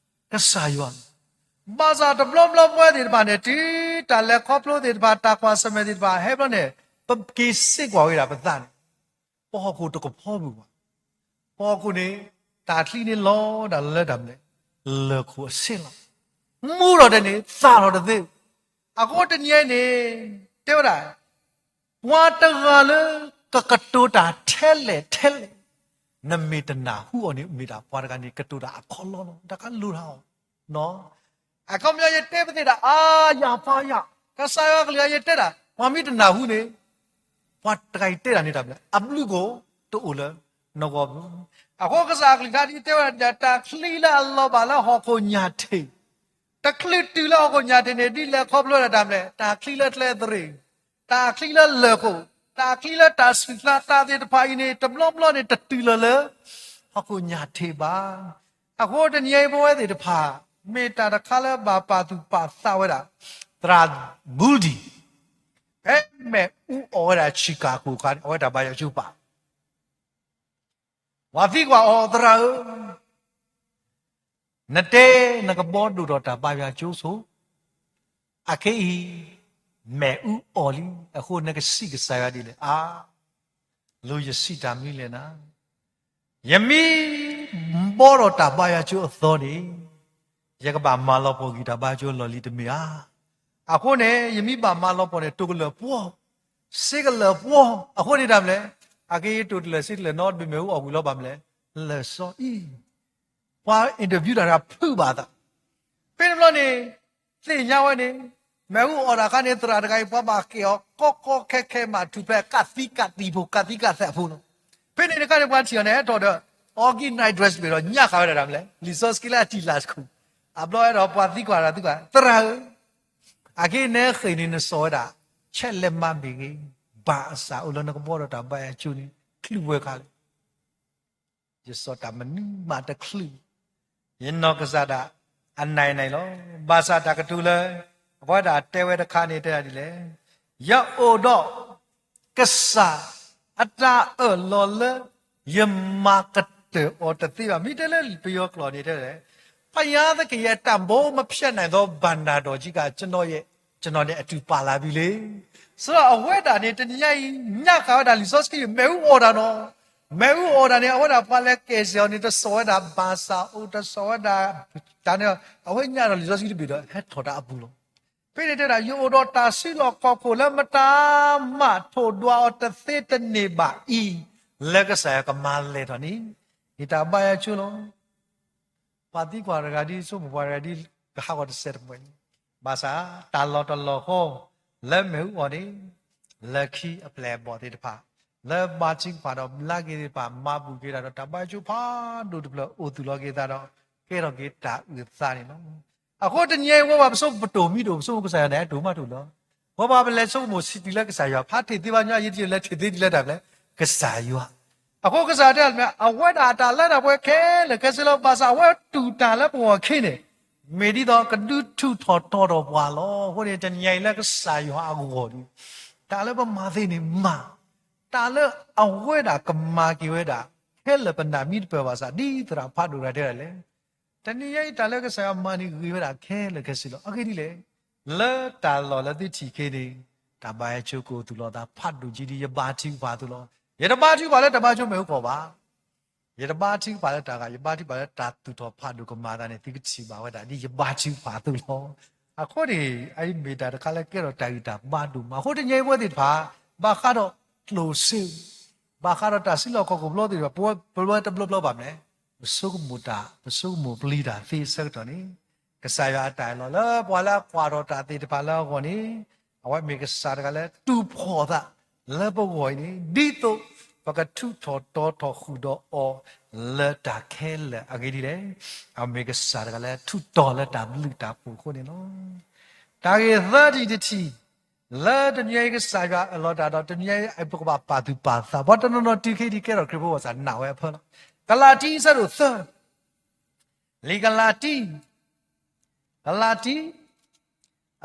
ကစၢ်ယွၤန့ၣ်, ဘၣ်ဆၣ်တဘျီဘျီပဝဲသ့ၣ်တဖၣ်န့ၣ် တုၤတၢ်လဲၤခီဖျိသ့ၣ်တဖၣ် တၢ်ကွၢ်ဆၢၣ်မဲာ်သ့ၣ်တဖၣ် ဟဲဘျီန့ၣ် ပက့ၤစ့ကွၢ်ဝဲဒၣ်ပသးန့ၣ် ပဟီၣ်ခိၣ်တကဖီပူၤဘၣ်. ပဟီၣ်ခိၣ်န့ၣ် တၢ်ချံန့ၣ်လီၤဒၣ်လၢတၢ်မနုၤလဲၣ် လၢၢ်ခိၣ်အဆ့လီၤ. မူထီၣ်တန့ၣ် သၣ်ထီၣ်တသ့, အဃိတနံၤအံၤန့ၣ် တဲဝဲဒၣ် ပှၤတဂၤလၢ ကကတိၤတၢ်ထဲလဲၣ်ထဲလဲၣ်, နမ့ၢ်တနၢ်ဟူအီၤန့ၣ် မ့ၢ်ဒၣ်ပှၤတဂၤန့ၣ် ကတိၤတၢ်အခီလီလီၤ, တၢ်ကလိၤတၢ်အီၤ, အခီပညီယတဲပသ့ၣ်ဒၣ် အါယၤဖးယၤ, ကစၢ်ယွၤကလုၢ်အယတဲဒၣ် ပှၤမ့ၢ်တနၢ်ဟူန့ၣ် ပှၤတဂၤအံၤတဲတၢ်န့ၣ်တၢ်မနုၤလဲၣ် အဘျုးကိၣ်တအိၣ်လၢနဂီၢ်ဘၣ်. အဃိကစၢ်အကလုၢ်ကထါဒ်တဲဝဲဒၣ် တၢ်ချံလၢအလီၤဘၣ်လၢဟီၣ်ခိၣ်ညၣ်ထ့ၣ် တချုးတုၤလၢဟီၣ်ခိၣ်ညၣ်ထ့ၣ်န့ၣ် ဒ်လဲၣ်ခီဖျိဒၣ်တၢ်မနုၤလဲၣ် တၢ်ချံလၢကျဲသရ့ၣ်, တၢ်ချံလၢလၢၢ်ခိၣ်, တၢ်ချံလၢတၢ်ဆူၣ်သးသးသ့ၣ်တဖၣ်အံၤန့ၣ် တဘျီဘျီန့ၣ် တတုၤလီၤလၢ ဟီၣ်ခိၣ်ညၣ်ထ့ၣ်ဘၣ်. အဃိတနံၤအံၤပဝဲသ့ၣ်တဖၣ် မ့ၢ်တၢ်တခါလၢဘၣ်ပာ်သူၣ်ပာ်သးဝဲဒၣ် သရၣ် Moody ဖဲမ့ၣ်အူအီၣ်ဝဲဒၣ် Chicago အခါန့ၣ် အဝဲတၢ်ဘါယွၤကၠိပာ် ပှၤသံကွၢ်အီၤ သရၣ်ဧၢ, နတဲနကဘီဒိၣ်ထီၣ်တၢ်ဘါယွၤကၠိဆိ, အခဲအံၤ မ့ၣ်အူအီၣ်လံ, အဃိနကစံးကစၢ်ယွၤဒ်လဲၣ်. အါ, လိၣ်ယစံးတၢ်မနုၤလဲၣ်နၤ, ယမ့ၢ်ဘီထီၣ်တၢ်ဘါယွၤကၠိအသီန့ၣ်, ယကဘၣ်မၤလီၤပှီၢ်ဂံၢ်တၢ်ဘါယွၤကၠိအလီၢ်လံတမ့ၢ်ဧါ. အဃိန့ၣ် ယမ့ၢ်ဘၣ်မၤလီၤပှီၢ်န့ၣ် တိၢ်ကလၢာ်ပှီၢ်, စ့ကလၢာ်ပှီၢ်, အဃိန့ၣ်တၢ်မနုၤလဲၣ်, အက့ၤတိၢ်တလၢာ်စ့တလၢာ်နီတဘ့ၣ်မ့ၣ်အူအီၣ်ဝံၤလီၤဘၣ်မနုၤလဲၣ်, လၢာ်စီအံၤ ပှၤ interview တၢ်တဂၤဖုးဘၣ်အသး, ဖဲန့ၣ်ဘျီန့ၣ် သ့ၣ်ညါဝဲန့ၣ်, မ့ၣ်အူအီၣ်တၢ်အခါန့ၣ် သရၣ်တဂၤအံၤ ပှၤဘၣ်ကဲအီၤ ကီကီခဲခဲမးထူၣ်ဖျဲး ကးသံကးသံဖိ ကးသံကးသးဖိလီၤ. ဖဲန့ၣ်တခါန့ၣ် ပှၤထံၣ်အီၤန့ၣ် ဟဲထီၣ်ဒီး organized dress တဘ့ၣ်ဒီး ညၣ်ဃာ်ဝဲဒၣ်တၢ်မနုၤလဲၣ် လံာ်စီဆှံလၢအတံၢ်လၢ်တခိၣ်, အဘျီဝဲဒီးပှၤသံကွၢ်တၢ်သံကွၢ် သရၣ်ဧၢ, အက့ၤနဲဃ့ၢ်န့ၣ် နစိာ်ဝဲဒၣ် ဆဲးလဲးမါမ့ၢ်ဂ့ၤ, ဘၣ်အစၢ်အိၣ်လၢနကဘီထီၣ်တၢ်ဘါယွၤကၠိန့ၣ် ချုးဝဲခါလဲၣ်. ယစိာ်တၢ်မနုၤမးတချုး, ယနီၢ်ကစၢ်ဒၣ်အနၢ်နၢ်လီၤ. ဘၣ်ဆၣ်တၢ်ကတိၤလၢ အဝဲဒၣ်တဲဝဲတခါန့ၣ် တဲဒၣ်ဒ်လဲၣ်, ယအိၣ်ဒီးကစၢ်အတၢ်အၢၣ်လီၤလၢ ယမၤကတၢၢ်အီၤတသ့ဘၣ်. မ့ၢ်တဲလၢပယီၤကျိာ်န့ၣ်တဲလဲၣ်, ဘုရားသခင်ရဲ့ တန်ဖိုးမဖျက်နိုင်သော ဘဏ္ဍာတော်ကြီးက ကျွန်တော်ရဲ့ ထံ တနီၤန့ၣ်အတူၢ်ပာ်လၢ်ဘၣ်လံ. စးထီၣ်အဝဲဒၣ်န့ၣ် တနံၤညါအံၤ ညၣ်ဃာ်ဝဲဒၣ်လံာ်စီဆှံ မ့ၣ်အူအီၣ်တၢ်နီၤ. မ့ၣ်အူအီၣ်တၢ်န့ၣ် အဝဲဒၣ်ပှၤလဲၤကဲးစဲးအီၤန့ၣ် တစိာ်ဝဲဒၣ်ဘၣ်ဆၣ်အိၣ် တစိာ်ဝဲဒၣ်တၢ်န့ၣ် အဝဲညၣ်ဒီးလံာ်စီဆှံတဘ့ၣ်ဒီး ဟဲထီၣ်တၢ်အပူၤလီၤ. ဖဲန့ၣ်တဲဒၣ် ယအိၣ်ဒီးတၢ်စုလီၢ်ခီၣ်ခိၣ်လၢ မတၤမးထိၣ်ဒွးအီၤတသ့တန့ၢ်ဘၣ်အံၤ, လၢကစၢ်ယွၤကမၤလဲၢ်ထီၣ်န့ၣ် ယတၢ်ဘါယွၤဆိလီၤ. ပှၤသံကွၢ်တဂၤဒ် ဆိကမိၣ်ပှၤတဂၤဒ် ကဟးဂီၤတစဲးတမှဲၤန့ၣ်, ဘၣ်ဆၣ်တၢ်လီၢ်တလီၢ်ဃီ လၢမ့ၣ်အူအီၣ်န့ၣ် လၢခံအပျဲၢ်အဘီၣ်သ့ၣ်တဖၣ် လၢဘါထုကဖၣ်ဒီးဘျါက့ၤသ့ၣ်တဖၣ် မၤဘူၣ်က့ၤတၢ်ဒီး တၢ်ဘါယွၤဆိဖးဒိၣ်တဖျၢၣ် အိၣ်သူၣ်လီၤက့ၤသးဒီး ကဲထီၣ်က့ၤတၢ်အုၣ်အသးန့ၣ်လီၤ. အဃိတနံၤအံၤ ပဝဲပှၤပဆိကမိၣ်ပတိၢ်မံၤဒိၣ် ပဆိကမိၣ်ကစၢ်ယွၤန့ၣ် အတိၢ်မးတိၢ်လီၤ. ပဝဲပှၤပလဲၤဆိကမိၣ်ဆံးတုၤလၢကစၢ်ယွၤ ဖးထီၣ်သ့ဘၣ်ညီ ယဲယလဲၤထီၣ်သ့ဒ်လဲၣ် တၢ်ပျဲ ကစၢ်ယွၤ. အဃိကစၢ်ယွၤတဲလၢ အဝဲဒၣ်အတၢ်လၢတၢ်ပှဲၤခဲလၢာ်ခဲဆ့လီၤ. ဘၣ်ဆၣ်အဝဲတူၢ်တၢ်လၢပဂီၢ်ခံန့ၣ် မ့ၢ်ဒ်သိးကဒုးထုးထီၣ်တီထီၣ်ပှၤလီၤ. အဃိန့ၣ် တနံၤအံၤလၢကစၢ်ယွၤအဂီၢ်ဒီး တၢ်လၢပမၤသ့န့ၣ်မၤ, တၢ်လၢအဝဲဒၣ်ကမၤက့ၤဝဲဒၣ် ခဲလၢာ်ပနၢ်မံတပၢၢ်ဘၣ်ဆၣ် ဒ်သရၣ်ဖးဒိၣ်တဂၤတဲဒၣ်လဲၣ်, တနံၤအံၤတၢ်လၢကစၢ်ယွၤမၤန့ၣ်ဂ့ၤဝဲဒၣ်ခဲလၢာ်ခဲဆ့လီၤ. အဂ့ၢ်ဒ်လဲၣ်, လၢတၢ်လီၢ်လၢသုထံၣ်က့ၤန့ၣ် တၢ်ဘါယွၤဆိကအိၣ်သူၣ်လီၤသးဖးဒိၣ်က့ၤဒ် ယဘါထုကဖၣ်အသိးလီၤ. ယတဘါထုကဖၣ်လၢတၢ်ဘါယွၤဆိမ့ၣ်အူအီၣ်ဘၣ်. ယတဘါထုကဖၣ်လၢတၢ်ဂၤ, ယဘါထုကဖၣ်လၢတၢ်သူၣ်ထီၣ်ဖးဒိၣ်ကမၤသးန့ၣ် သုကထံၣ်ဘၣ်ဝဲဒၣ်ဒ်ယဘါထုကဖၣ်အသိးလီၤ. အဃိန့ၣ် အအံၤမ့ၢ်တၢ်တခါလၢကဲထီၣ်တၢ်ဂံၢ်တၢ်ဘါဒိၣ်မး. အဃိတနံၤအံၤပဝဲသ့ၣ်တဖၣ် ဘၣ်ဃးဒီးကျိၣ်စ့, ဘၣ်ဃးဒီးတၢ်စုလီၢ်ခီၣ်ခိၣ်ဘျီသ့ၣ်တဖၣ် ပဝဲပဝဲတဘျီဘျီဘၣ်မနုၤလဲၣ်, ပဆိကမိၣ်တၢ်, ပဆိကမိၣ်ပျံၤတၢ်သ့အဆၢကတီၢ်န့ၣ် ကစၢ်ယွၤအတၢ်အလီၢ်လၢပှၤလၢအကွၢ်ထီၣ်တၢ်သ့ၣ်တဖၣ်လၢအဂီၢ်န့ၣ် အဝဲမ့ၢ်ကစၢ်တဂၤလၢတူၢ်ဖှီၣ်သးလၢပဂီၢ်အံၤန့ၣ် ဒ်သိးပကထူးထီၣ်တီထီၣ်ဃုာ်ဒီးအီၤလၢတၢ်ခဲလၢာ်အဂ့ၢ်ဒ်လဲၣ်. အမ့ၢ်ကစၢ်တဂၤလၢထူးတီၤလၢတၢ်ဘျုးတၢ်ဖှိၣ်အဃိန့ၣ်လီၤ. တၢ်ဂ့ၢ်သၢထံၣ်တထံၣ် လၢတနံၤအံၤကစၢ်ယွၤအလီၢ်တၢ်ဒီး တနံၤအံၤပကဘၣ်ပာ်သူၣ်ပာ်သး ပှၤတနီၤနီၤတုၤခဲအံၤဒ်ကဲထီၣ်ခရံာ်ဖိဘၣ်ဆၣ် နာ်ဝဲအဖၢလီၤ. ကလၤတံ အဆၢဒိၣ်သၢ, လံာ်ကလၤတံ ကလၤတံ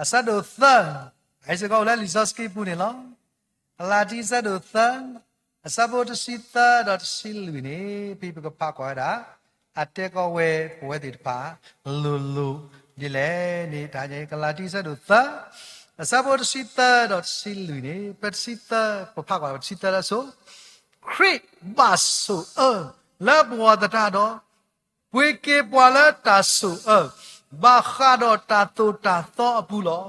အဆၢဒိၣ်သၢ, အအံၤစ့ၢ်ကီးအိၣ်လၢလံာ်စီဆှံပူၤန့ၣ်လီၤ. ကလၤတံ အဆၢဒိၣ်သၢ, အဆၢဖိတဆံသၢဒီးတဆံလွံၢ်န့ၣ် ဖဲပကဖးကွၢ်ဝဲဒၣ် အတဲကီးဝဲပဝဲသ့ၣ်တဖၣ် လိၤလိၤဒ်လဲၣ်န့ၣ် တၢ်ကလၤတံ အဆၢဒိၣ်သၢ, အဆၢဖိတဆံသၢဒီးတဆံလွံၢ်န့ၣ် ပတဆံသၢ ပဖးကွၢ်ပတဆံသၢလၢအဆိ ခရံာ်ဘၣ်ဆိၣ်အၢ လၢပဂီၢ်သတးဒီး ပှ့ၤက့ၤပှၤလၢတၢ်ဆိၣ်အၢ ဘၣ်ဃးဒီးတၢ်သိၣ်တၢ်သီအပူၤလီၤ.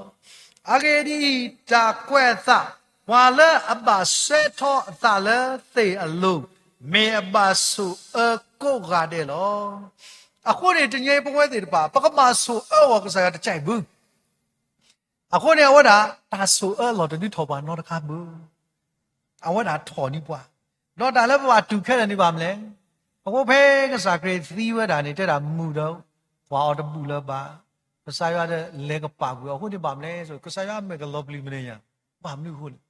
အဂ့ၢ်ဒ်အံၤ, တၢ်ကွဲးအသး ပှၤလၢအဘၣ်ဆှဲထီၣ်အသးလၢသ့ၣ်အလိၤ မ့ၢ်အဘၣ်ဆိၣ်အၢကိးဂၤဒဲးလီၤ. အဃိန့ၣ် တနံၤအံၤပဝဲသ့ၣ်တဖၣ် ပကဘၣ်ဆိၣ်အၢအီၤ ကစၢ်ယွၤတကဲဘၣ် အဃိန့ၣ် အဝဲဒၣ်တၢ်ဆိၣ်အၢအလီၢ်တဒုးထီၣ်ပှၤနီတခါဘၣ်. အဝဲဒၣ်ထီၣ်န့ၢ်ပှၤ, ဒီးတၢ်လၢပဘၣ်တူၢ်ခဲလၢာ်န့ၣ်ဘၣ်မနုၤလဲၣ်. အဃိဖဲကစၢ်ခရံာ်သံဝဲဒၣ်န့ၣ် တဲဒၣ်မုၢ်ဒီး ကွၢ်အီၤတဘူၣ်လၢၤဘၣ်, ကစၢ်ယွၤဒီးလဲၤကပာ်ကွံာ်အီၤအဃိန့ၣ်ဘၣ်မနုၤလဲၣ်, ကစၢ်ယွၤအမဲာ်ကလီၤပျံၤမနုၤညါ, ဘၣ်မနုၤအဃိလဲၣ်,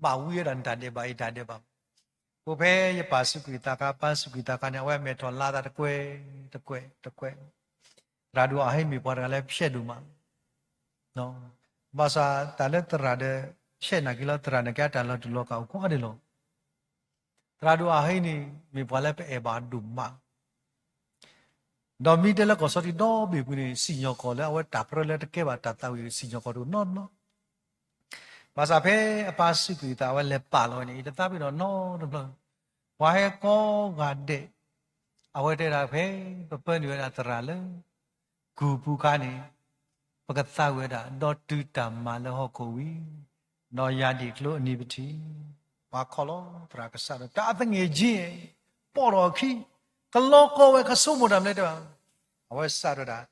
ဘၣ်ဝံဝဲဒၣ်နတၢ်ဒဲးဘး ယတၢ်ဒဲးဘး အဃိဖဲယပၢ်စူးကွံာ်သးခါ ပၢ်စူးကွံာ်သးခါန့ၣ် အဝဲအမဲာ်ထီၣ်လါသးတကွဲး တကွဲး တကွဲး, သရၣ်ဒိၣ်အဟ့မ့ၢ်ပှၤတဂၤလၢဖျဲးဒိၣ်မး, ဘၣ်ဆၣ်တၢ်လၢသရၣ်ဒီး ဖျဲးနာ်က့ၤလီၤ သရၣ်နာ်က့ၤအတၢ်လီၤတူာ်လီၤကာ်အိၣ်ကိးဂၤဒဲးလီၤ. သရၣ်ဒိၣ်အဟ့န့ၣ် မ့ၢ်ပှၤလၢပအဲၣ်ဘၣ်ဒိၣ်မး ဒီးမ့ၢ်တဲလၢကီၢ်စီၤတံဒီဘ့ၣ်ပူၤန့ၣ် စံၣ်ညီၣ်ကွီၢ်လၢအဝဲတၢ်ပြၢလၢတကဲဘၣ်တၢ်သးဝံၣ် စံၣ်ညီၣ်ကွီၢ်တအိၣ်နီတဘျီ, ဘၣ်ဆၣ်ဖဲအပၢ်စူးကွံာ်သးအဝဲလဲၤပာ်လီၤဝဲန့ၣ် ယတသးပ့ၤနီၣ်နီတဘျီ, ပှၤဟဲကိးဂၤဒဲး, အဝဲတဲဒၣ်ဖဲ ပပၢနုာ်ဝဲဒၣ်သရၣ်လၢ ကူၣ်ပူၤခါန့ၣ် ပကသးဝံၣ်ဝဲဒၣ် ဒီးတုၤတၢ်မၤလၢဟီၣ်ခိၣ်ဝံၤ, ဒီးယၤဒ့ၣ်ကျိအနံၤပထံၣ်, ပှၤခီလီၤသရၣ်ကစၢ်ဒီး တၢ်အသင့ၢ်ကၠ့ ပိာ်ထီၣ်အခံ, ကလီကီဝဲ ကဆိကမိၣ်တၢ်မနုၤလဲၣ်တဲဘၣ်, အဝဲစံးဝဲဒၣ်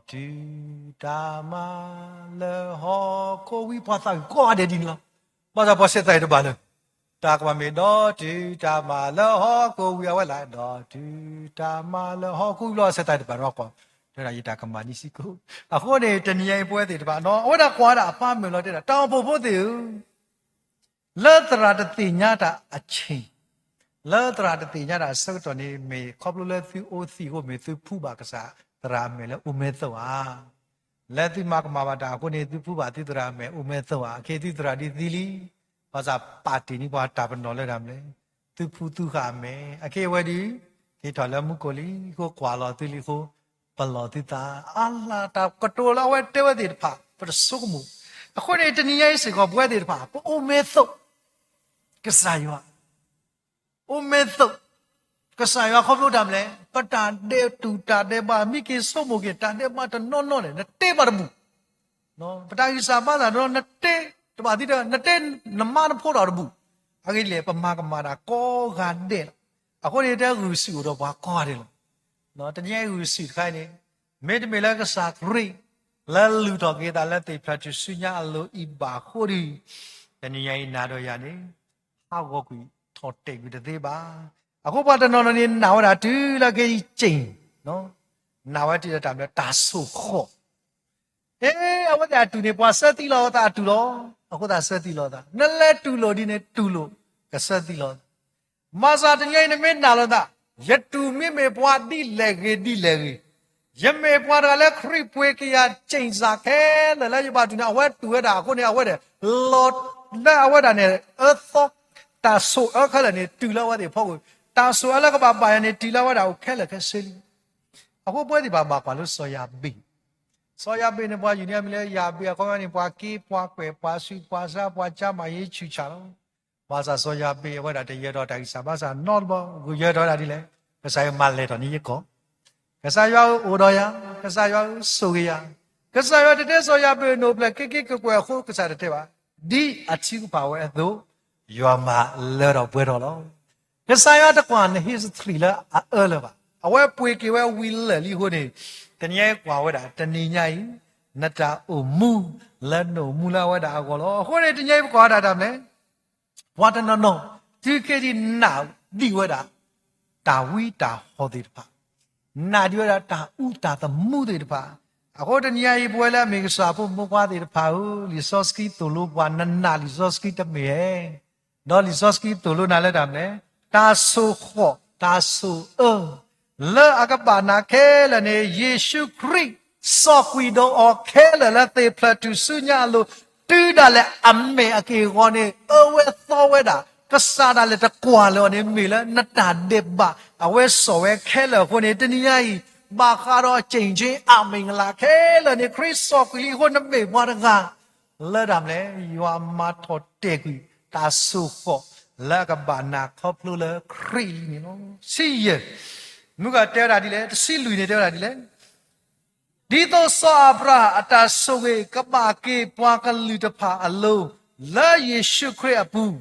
ဒီးတုၤတၢ်မၤလၢဟီၣ်ခိၣ်ဝံၤ ပှၤသးဝံၣ်ကိးဂၤဒဲးဒ်န့ၣ်လီၤ. ဘၣ်ဆၣ်ပှၤဆဲးသးအံၤတဘၣ်လၢ တၢ်ကမၣ်မ့ၢ် ဒီးတုၤတၢ်မၤလၢဟီၣ်ခိၣ်ဝံၤ အဝဲလၢ ဒီးတုၤတၢ်မၤလၢဟီၣ်ခိၣ်ဝံၤဘျီ ဆဲးသးအံၤတဘၣ်နီၢ်ကီၢ်, တဲဒၣ်ယတၢ်ကမၣ်ဒ်စံးကိၣ်, အဃိန့ၣ် တနံၤအံၤပဝဲသ့ၣ်တဖၣ်နီၤ အဝဲဒၣ်ကွၢ်ဒၣ်အပၢ်မုၢ်လီၤတဲဒၣ် တၢ်အိၣ်ဖှိၣ်ဖိသ့ၣ်ဧၢ လၢသရၣ်တသ့ၣ်ညါတၢ်အဆ့ၣ်, လၢသရၣ်တသ့ၣ်ညါတၢ်အဆၢကတီၢ်န့ၣ် မ့ၢ်ခီဖျိလၢသုအိၣ်သံးအဃိ မ့ၢ်သုဖှူဘၣ်ကစၢ်သရၣ်အမဲာ်လၢအိၣ်မဲာ်သၣ်ဧါ. လၢသုမၤကမၣ်ဘၣ်တၢ်အဃိန့ၣ် သုဖှူဘၣ်သုသရၣ်အမဲာ်အိၣ်မဲာ်သၣ်ဧါ. အခဲအံၤသုသရၣ်ဒ်သံလံ, ဘၣ်ဆၣ်ပာ်တ့ၢ်န့ၢ်ပှၤတၢ်ပနီၣ်လၢတၢ်မနုၤလဲၣ်, သုဖှူသုဃာ်အမဲာ်. အခဲအံၤဝဲဒၣ် က့ၤထီၣ်လၢမူခိၣ်လံအဃိ ကွၢ်လီၤသုလံအဃိ ပလီၢ်သုသး အါလၢတၢ်ကတိၤလၢအဝဲတဲဝဲသ့ၣ်တဖၣ် ပတဆိကမိၣ်, တၢ် အဃိန့ၣ် တနံၤညါအံၤစ့ၢ်ကီး ပဝဲသ့ၣ်တဖၣ် ပအိၣ်မ့ၢ်သိး ကစၢ်ယွၤ အိၣ်မ့ၢ်သိး ကစၢ်ယွၤခီဖျိတၢ်မနုၤလဲၣ်, ပတၢ်ဒဲးတူၢ်တၢ်ဒဲးဘး မ့ၢ်က့ၤဆိကမိၣ်က့ၤ တၢ်ဒဲးဘးတနီၤနီၤန့ၣ် နတ့ဘၣ်တဘူၣ်, ပတၢ်ဂံၢ်စၢ်ဘါစၢ်တနီၤ နတ့တဘၣ်သံတၢ် နတ့နမါနဖိထီၣ်တဘူၣ်, အဂ့ၢ်ဒ်လဲၣ် ပမၤကမၣ်တၢ်ကိးဂၤဒဲးလီၤ. အဃိန့ၣ် တၢ်ဂုာ်ဆူၣ်အိၣ်ဒီးပှၤကိးဂၤဒဲးလီၤ. တနံၤအံၤဂုာ်ဆူၣ်တခါအံၤန့ၣ် မ့တမ့ၢ်လၢကစၢ်ခရံာ် လၢလုၢ်ထီၣ်က့ၤသးလၢသ့ၣ်ဖျၢၣ်ထူၣ်စုညါအလိၤအံၤဘၣ်အဃိဒီး တနံၤညါအံၤနၤဒီးယၤန့ၣ် ဟးဂီၤကွံာ်ထီၣ်တဲာ်ကွံာ်တသ့ဘၣ်. အဃိပှၤတနီၤနီၤန့ၣ် နာ်ဝဲဒၣ်တုၤလၢက့ၤကၠ့ၣ်, နာ်ဝဲတုၤလၢတၢ်မနုၤ တၢ်ဆိၣ်ဃီၣ် အ့ အဝဲသ့ၣ်အတူၢ်န့ၣ် ပှၤဆၢသံလီၤသးအတူၢ်လီၤ. အဃိသတးဆၢသံလီၤသး နလဲၤတူၢ်လိာ်ဒ်န့ၣ် တူၢ်လိာ် ကဆၢသံလီၤသး. မၤစၢ်တနံၤအံၤနမ့ၢ်နာ်လီၤသး ယတူၢ်မ့မ့ၢ်ပှၤဒ်လဲၣ်ဂ့ၤဒ်လဲၣ်ဂ့ၤ, ယမ့ၢ်ပှၤတဂၤလၢခရံာ်ပှ့ၤက့ၤယၤ ကၠ့ၣ်စၢ်ခဲလၢာ်လၢယဘၣ်တူၢ်န့ၣ် အဝဲတူၢ်ဝဲဒၣ်အဃိန့ၣ် အဝဲဒၣ် လီၤလၢအဝဲဒၣ်န့ၣ် အၢသီ တၢ်ဆိၣ်အၢခဲလၢာ်န့ၣ် တုၤလၢအဝဲသ့ၣ်ဖီခိၣ်, တၢ်ဆိၣ်အၢလၢကဘၣ်ဘၣ်ယၤန့ၣ် တုၤလၢအဝဲဒၣ်အိၣ်ခဲလၢာ်ခဲဆ့လံ. အဃိပဝဲသ့ၣ်တဖၣ်ဘၣ်ကွၢ်လၢစီၤယၤဘ့း, စီၤယၤဘ့းန့ၣ် ပှၤယူၢ်န့ၢ်အမံၤလၢယၤဘ့း အခီပညီန့ၣ် ပှၤက့ၤပှၤကွဲးပှၤဆူးပှၤဆါ ပှၤကၢမၤယ့ဆူၣ်ဆါလီၤ. ဘၣ်ဆၣ်စီၤယၤဘ့းအဝဲဒၣ် တယၢၤထီၣ်တၢ်ဂံၢ်စၢ်ဘါစၢ်နီတဘျီ, ဂုာ်ယၢၤထီၣ်ဝဲဒၣ်ဒ်လဲၣ်, ကစၢ်ယွၤမၤလဲၢ်ထီၣ်န့ၢ်ယကီၢ်, ကစၢ်ယွၤဧၢ အိၣ်ဒီးယၤ, ကစၢ်ယွၤဧၢ ဆိၣ်ဂ့ၤယၤ, ကစၢ်ယွၤတတဲစီၤယၤဘ့းနိၣ်ဖျဲၣ်က့ၤက့ၤကွဲးကွဲးအဃိ ကစၢ်တတဲဘၣ်, ဒ်အထုကဖၣ်ဝဲအသိး ယွၤမၤလၢထီၣ်ပှဲၤထီၣ်လီၤ. ကစၢ်ယွၤတကွၢ်န history လၢအအၢလၢၤဘၣ်. အဝဲပှ့ၤက့ၤဝဲဝံၤလၢာ်လံအဃိန့ၣ်, တနံၤညါအံၤကွၢ်ဝဲဒၣ် တနံၤညါအံၤ နတၢ်အိၣ်မူ လၢနအိၣ်မူလၢအဝဲဒၣ်အဂီၢ်လီၤ. အဃိန့ၣ် တနံၤအံၤပကွၢ်ဝဲဒၣ်တၢ်မနုၤလဲၣ်, ပှၤတနီၤနီၤ တုၤခဲအံၤနာ်ဒံးဝဲဒၣ် တၢ်ဝံတၢ်ဟီၣ်သ့ၣ်တဖၣ်, နာ်ဒံးဝဲဒၣ်တၢ်အူတၢ်သမူသ့ၣ်တဖၣ်. အဃိတနံၤညါအံၤ ပဝဲလၢအမ့ၢ်ကစၢ်ဖိမုၣ်ဖိခွါသ့ၣ်တဖၣ်ဧၢ, လံာ်စီဆှံသိၣ်လိပှၤ နနာ်လံာ်စီဆှံတမ့ၢ်ဧါ. ဒီးလံာ်စီဆှံသိၣ်လိနၤလၢတၢ်မနုၤလဲၣ်, တၢ်ဆိၣ်ဃီၣ် တၢ်ဆိၣ်အၢ လၢအကဘၣ်နၤခဲလၢာ်န့ၣ် ယ့ၣ်ၡူးခရံာ် စီၣ်ကွံာ်ဒီးအီၤခဲလၢာ်လၢသ့ၣ်ဖျၢၣ်ထူၣ်စုညါအလိၤ, တုၤဒၣ်လဲာ်အမဲာ်အက့ၢ်အဂီၤန့ၣ် အၢဝဲသီဝဲဒၣ်, ကစၢ်ဒၣ်လဲာ်တကွၢ်လၢၤအီၤန့ၣ် မ့ၢ်လၢနတၢ်ဒဲးဘး အဝဲစီၣ်ဝဲခဲလၢာ်အဃိန့ၣ် တနံၤညါအံၤ ဘၣ်ဃးဒီး ကၠ့ၣ်ကၠ့အမ့ၢ်ကလးခဲလၢာ်န့ၣ် ခရံာ်စီၣ်ကွံာ်လံအဃိ နမ့ၢ်ပှၤတဂၤ လၢတၢ်မနုၤလဲၣ်, ယွၤမၤထီၣ်တဲာ်ကွံာ် တၢ်ဆိၣ်ဃီၣ် လၢအကဘၣ်နၤခီဖျိလၢခရံာ်လံန့ၣ်လီၤ. ဆံယဲၢ်, မုၢ်ဂၤတဲဝဲဒၣ်ဒ်လဲၣ်, တဆံလွံၢ်န့ၣ်တဲဝဲဒၣ်ဒ်လဲၣ်, ဒ်သိးစီၤအၤဘြၤဟၣ်အတၢ်ဆိၣ်ဂ့ၤ ကဘၣ်က့ၤပှၤကလုာ်တဖၣ်အလိၤ လၢယ့ၣ်ၡူးခရံာ်အပူၤ,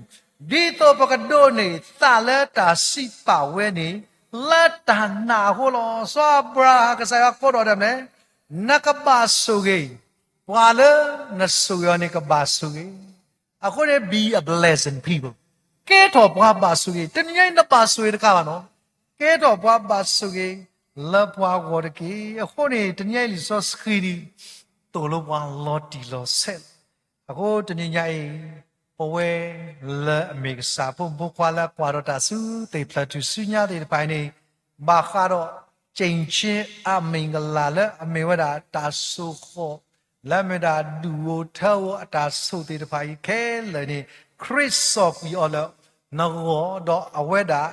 ဒ်သိးပကဒိးန့ၢ်သးလၢတၢ်စံးပာ်ဝဲန့ၣ် လၢတၢ်နာ်အဃိလီၤ. စီၤအၤဘြၤဟၣ် ကစၢ်ယွၤကိးထီၣ်တၢ်မနုၤလဲၣ်, နကဘၣ်ဆိၣ်ဂ့ၤ ပှၤလၢနဆိၣ်ဂ့ၤအီၤန့ၣ် ကဘၣ်ဆိၣ်ဂ့ၤ. အဃိန့ၣ် be a blessing people, ကဲထီၣ်ပှၤဘၣ်ဆိၣ်ဂ့ၤ. တနံၤညါအံၤ နဘၣ်ဆိၣ်ဂ့ၤတခါဘၣ်နီၤ, ကဲထီၣ်ပှၤဘၣ်ဆိၣ်ဂ့ၤ လၢပှၤဂီၢ်တက့ၢ်. အဃိန့ၣ် တနံၤညါအံၤ လံာ်စီဆှံဒ် သိၣ်လိပှၤလီၤတံၢ်လီၤဆဲးလီၤ. အဃိတနံၤညါအံၤ ပဝဲလၢအမ့ၢ်ကစၢ်ဖိမုၣ်ဖိခွါလၢအကွၢ်ထီၣ်တၢ်ဆူသ့ၣ်ဖျၢၣ်ထူၣ်စုညါသ့ၣ်တဖၣ်အံၤန့ၣ် ဘၣ်ဃးဒီး ကၠ့ၣ်ကၠ့အမ့ၢ်ကလးလၢအမ့ၢ်ဝဲဒၣ်တၢ်ဆိၣ်ဃီၣ် လၢအမ့ၢ်ဒၣ်ဒူၣ်ဧိၤထၢဧိၤအတၢ်ဆိၣ်သ့ၣ်တဖၣ်အံၤခဲလၢာ်န့ၣ် ခရံာ်စီၣ်ကွံာ်အီၤလၢနဂီၢ် ဒီးအဝဲဒၣ်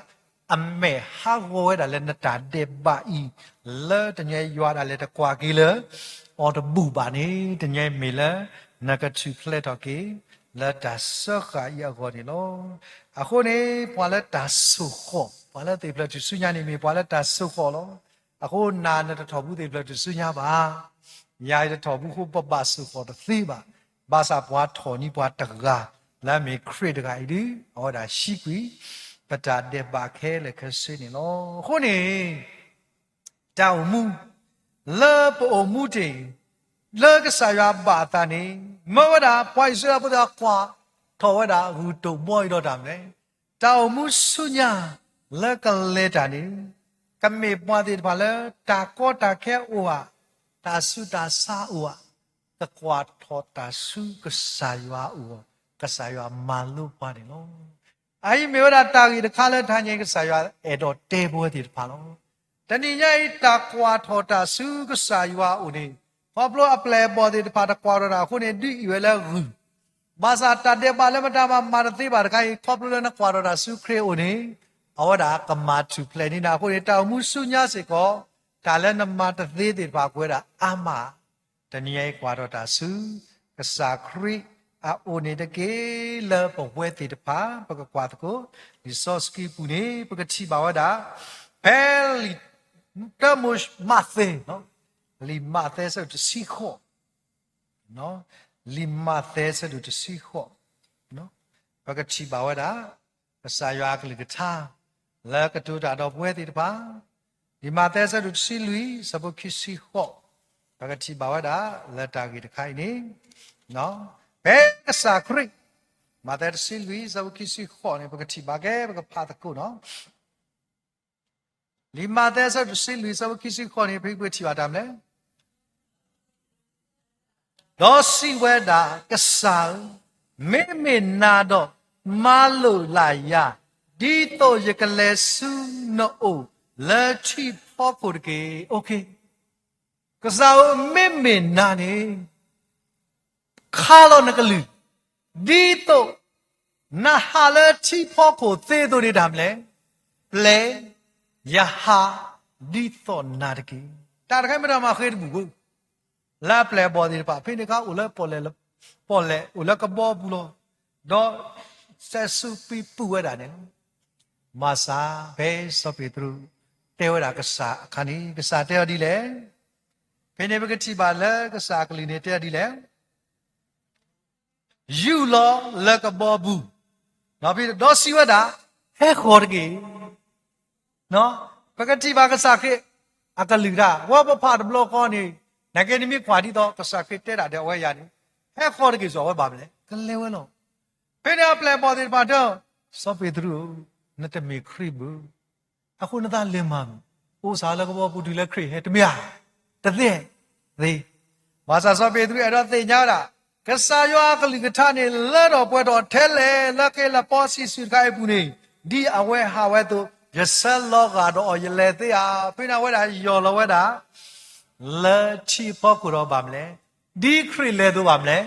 အမဲာ်ဟးဂီၤဝဲဒၣ်လၢနတၢ်ဒဲးဘးအံၤ လၢတနံၤအံၤယွၤဒၣ်လဲာ်တကွၢ်က့ၤလၢ အီၤတဘူၣ်ဘၣ်န့ၣ် တနံၤအံၤမ့ၢ်လၢ နကထူၣ်ဖျဲးထီၣ်က့ၤ လၢတၢ်စၢဃာ်အံၤအဂီၢ်န့ၣ်လီၤ. အဃိန့ၣ် ပှၤလၢတၢ်ဆိၣ်ဃီၣ် ပှၤလၢသ့ၣ်ဖျၢၣ်ထူၣ်စုညါန့ၣ်မ့ၢ်ပှၤလၢတၢ်ဆိၣ်ဃီၣ်လီၤ. အဃိနၤနတထီၣ်ဘူးသ့ၣ်ဖျၢၣ်ထူၣ်စုညါဘၣ်. ယၤအံၤတထီၣ်ဘူးအဃိ ပဘၣ်ဆိၣ်ဃီၣ်တသ့ဘၣ်. ဘၣ်ဆၣ်ပှၤထီၣ်န့ၢ်ပှၤတဂၤ လၢအမ့ၢ်ခရံာ်တဂၤအံၤဒီး အဝဲဒၣ်ဟံးကွံာ် ပတၢ်ဒဲးဘးခဲလၢာ်ခဲဆ့န့ၣ်လီၤ. အဃိန့ၣ် တၢ်အိၣ်မူ လၢပအိၣ်မူတ့ၢ် လၢကစၢ်ယွၤဘၣ်အသးန့ၣ် မၢဝဲဒၣ်ပှၤအံၣ်စရ့လးဖိသ့ၣ်တဖၣ်ကွၢ်ထီၣ်ဝဲဒၣ်ဂုၢ်တိာ်ဘီအံၤဒီးတၢ်မနုၤလဲၣ်, တၢ်အိၣ်မူဆူညါ လၢကလဲၤတၢ်န့ၣ် ကမ့ၢ်ပှၤသ့ၣ်တဖၣ်လၢတၢ်ကီတၢ်ခဲအိၣ်ဧါ, တၢ်ဆူးတၢ်ဆါအိၣ်ဧါ, ကကွၢ်ထီၣ်တၢ်ဆူကစၢ်ယွၤအအိၣ်, ကစၢ်ယွၤမၤလိပှၤန့ၣ်လီၤ. အအံၤမ့ၢ်ဝဲဒၣ်တၢ်ဂ့ၢ်တခါလၢတဟါညါအံၤ ကစၢ်ယွၤအဲၣ်ဒိးတဲပဝဲသ့ၣ်တဖၣ်လီၤ. တနံၤညါအံၤ တၢ်ကွၢ်ထီၣ်တၢ်ဆူကစၢ်ယွၤအအိၣ်န့ၣ် ခီဖျိအပျဲၢ်အဘီၣ်သ့ၣ်တဖၣ်တကွၢ်ထီၣ်တၢ်အဃိန့ၣ် ဒုးအံၣ်ဝဲလၢဂုၢ်, ဘၣ်ဆၣ်တၢ်ဒဲးဘးလၢမတၤမၤမၤတသ့ဘၣ်တခါအံၤ ခီဖျိလၢနကွၢ်ထီၣ်တၢ်ဆူခရံာ်အအိၣ်န့ၣ် အဝဲဒၣ်ကမၤထူၣ်ဖျဲးန့ၢ်နၤအဃိန့ၣ် တၢ်အိၣ်မူဆူညါစ့ၢ်ကီး တၢ်လၢနမၤတသ့သ့ၣ်တဖၣ်ကွဲးဒၣ်အါမး, တနံၤညါအံၤကွၢ်ထီၣ်တၢ်ဆူ ကစၢ်ခရံာ်အအိၣ်န့ၣ်တက့ၢ်. လၢပဝဲသ့ၣ်တဖၣ် ပကကွၢ်သကိး လံာ်စီဆှံပူၤန့ၣ် ပကထံၣ်ဘၣ်ဝဲဒၣ် ဖဲလံာ်တၢမိၤမးသဲ, လံာ်မးသဲဆၢဒိၣ်တဆံဃိး, လံာ်မးသဲဆၢဒိၣ်တဆံဃိး, ပကထံၣ်ဘၣ်ဝဲဒၣ် ကစၢ်ယွၤအကလုၢ်ကထါ လၢကတိၤတၢ်ဒီးပဝဲသ့ၣ်တဖၣ်, လံာ်မးသဲဆၢဒိၣ်တဆံလွံၢ် ဆၢဖိခံဆံဃိး, ပကထံၣ်ဘၣ်ဝဲဒၣ်လၢတၢ်ဂ့ၢ်တခါအံၤန့ၣ်, ဖဲကစၢ်ခရံာ်, မးသဲတဆံလွံၢ် ဆၢဖိခံဆံဃိးန့ၣ် ပကထံၣ်ဘၣ်ကဲ ပကဖးသကိးနီၤ. လံာ်မးသဲဆၢဒိၣ်တဆံလွံၢ် ဆၢဖိခံဆံဃိးန့ၣ် ဖဲပထံၣ်ဘၣ်တၢ်မနုၤလဲၣ်. ဒီးစံးဝဲဒၣ်, ကစၢ်ဧၢ, မ့မ့ၢ်နၤဒီး မၤလိာ်လၢ်ယၤ, ဒ်သိးယကလဲၤဆူနအိၣ်လၢထံဖီခိၣ်တက့ၢ်. ကစၢ်ဧၢ, မ့မ့ၢ်နၤန့ၣ် ခါလီၤနကလုၢ်, ဒ်သိးနဟးလၢထံဖီခိၣ်သ့အသိးန့ၣ်တၢ်မနုၤလဲၣ်, ပျဲယဟးဒ်သိးနၤတက့ၢ်. တၢ်တခါမ့ၢ်တၢ်မၤဃ့တဘူၣ်ဘၣ် လၢအပျဲၢ်အဘီၣ်သ့ၣ်တဖၣ် ဖဲန့ၣ်အခါအိၣ်လၢပီၣ်လဲၣ်, ပီၣ်လဲၣ်အိၣ်လၢကဘီပူၤလီၤ. ဒီးစဲးဆူပံပူၤဝဲဒၣ်န့ၣ်လီၤ. မၤစၢ် ဖဲစီၤပ့းတရူးတဲဝဲဒၣ်ကစၢ်အခါန့ၣ် ကစၢ်တဲအီၤဒ်လဲၣ်. ဖဲန့ၣ်ပကထံၣ်ဘၣ်လၢကစၢ်အကလုၢ်န့ၣ်တဲအီၤဒ်လဲၣ်. ယူၢ်လီၤလၢကဘီပူၤ, ဒီးစံးဝဲဒၣ်, ဟဲဃီၤတက့ၢ်. ပကထံၣ်ဘၣ်ကစၢ်ခရံာ်အကလုၢ်တၢ် ဝဲပဖးတဘျီဃီန့ၣ်, နာ်က့နမ့ၢ်ကွၢ်ဒ်သိး ကစၢ်ခရံာ်တဲဒၣ်ဒီးအဝဲယၤန့ၣ်, ဟဲဃီၤတက့ၢ် စီၤဝဲဘၣ်မလဲၣ် ကလဲၤဝဲလီၤ. ဖဲန့ၣ်အပျဲၢ်အဘီၣ်သ့ၣ်တဖၣ်တဲ, စီၤပ့းတရူးဧၢ, နတမ့ၢ်ခရံာ်ဘၣ်. အဃိနသးလဲၤမၤမံၤ, အိၣ်စ့ၢ်လၢကဘီပူၤတုၤလၢခရံာ်ဟဲ တမ့ၢ်ဧါ. တသ့, သ့. ဘၣ်ဆၣ်စီၤပ့းတရူးအဲၣ်ဒိးသ့ၣ်ညါဝဲဒၣ်, ကစၢ်ယွၤအကလုၢ်ကထါန့ၣ် လၢထီၣ်ပှဲၤထီၣ်ထဲလဲၣ် လၢက့ၤလၢပီဆံးဆူၣ်တခါအံၤအပူၤန့ၣ်, ဒ်အဝဲဟးဝဲအသိး, ယဆၢလီၤဂာ်ဒီးအီၤ ယလဲၤသ့ဧါ. ဖဲန့ၣ်အဝဲဒၣ်ယီၢ်လီၤဝဲဒၣ် လၢထံဖီခိၣ်ဒီးဘၣ်မလဲၣ်, ဒ်ခရံာ်လဲၤအသိးဘၣ်မလဲၣ်.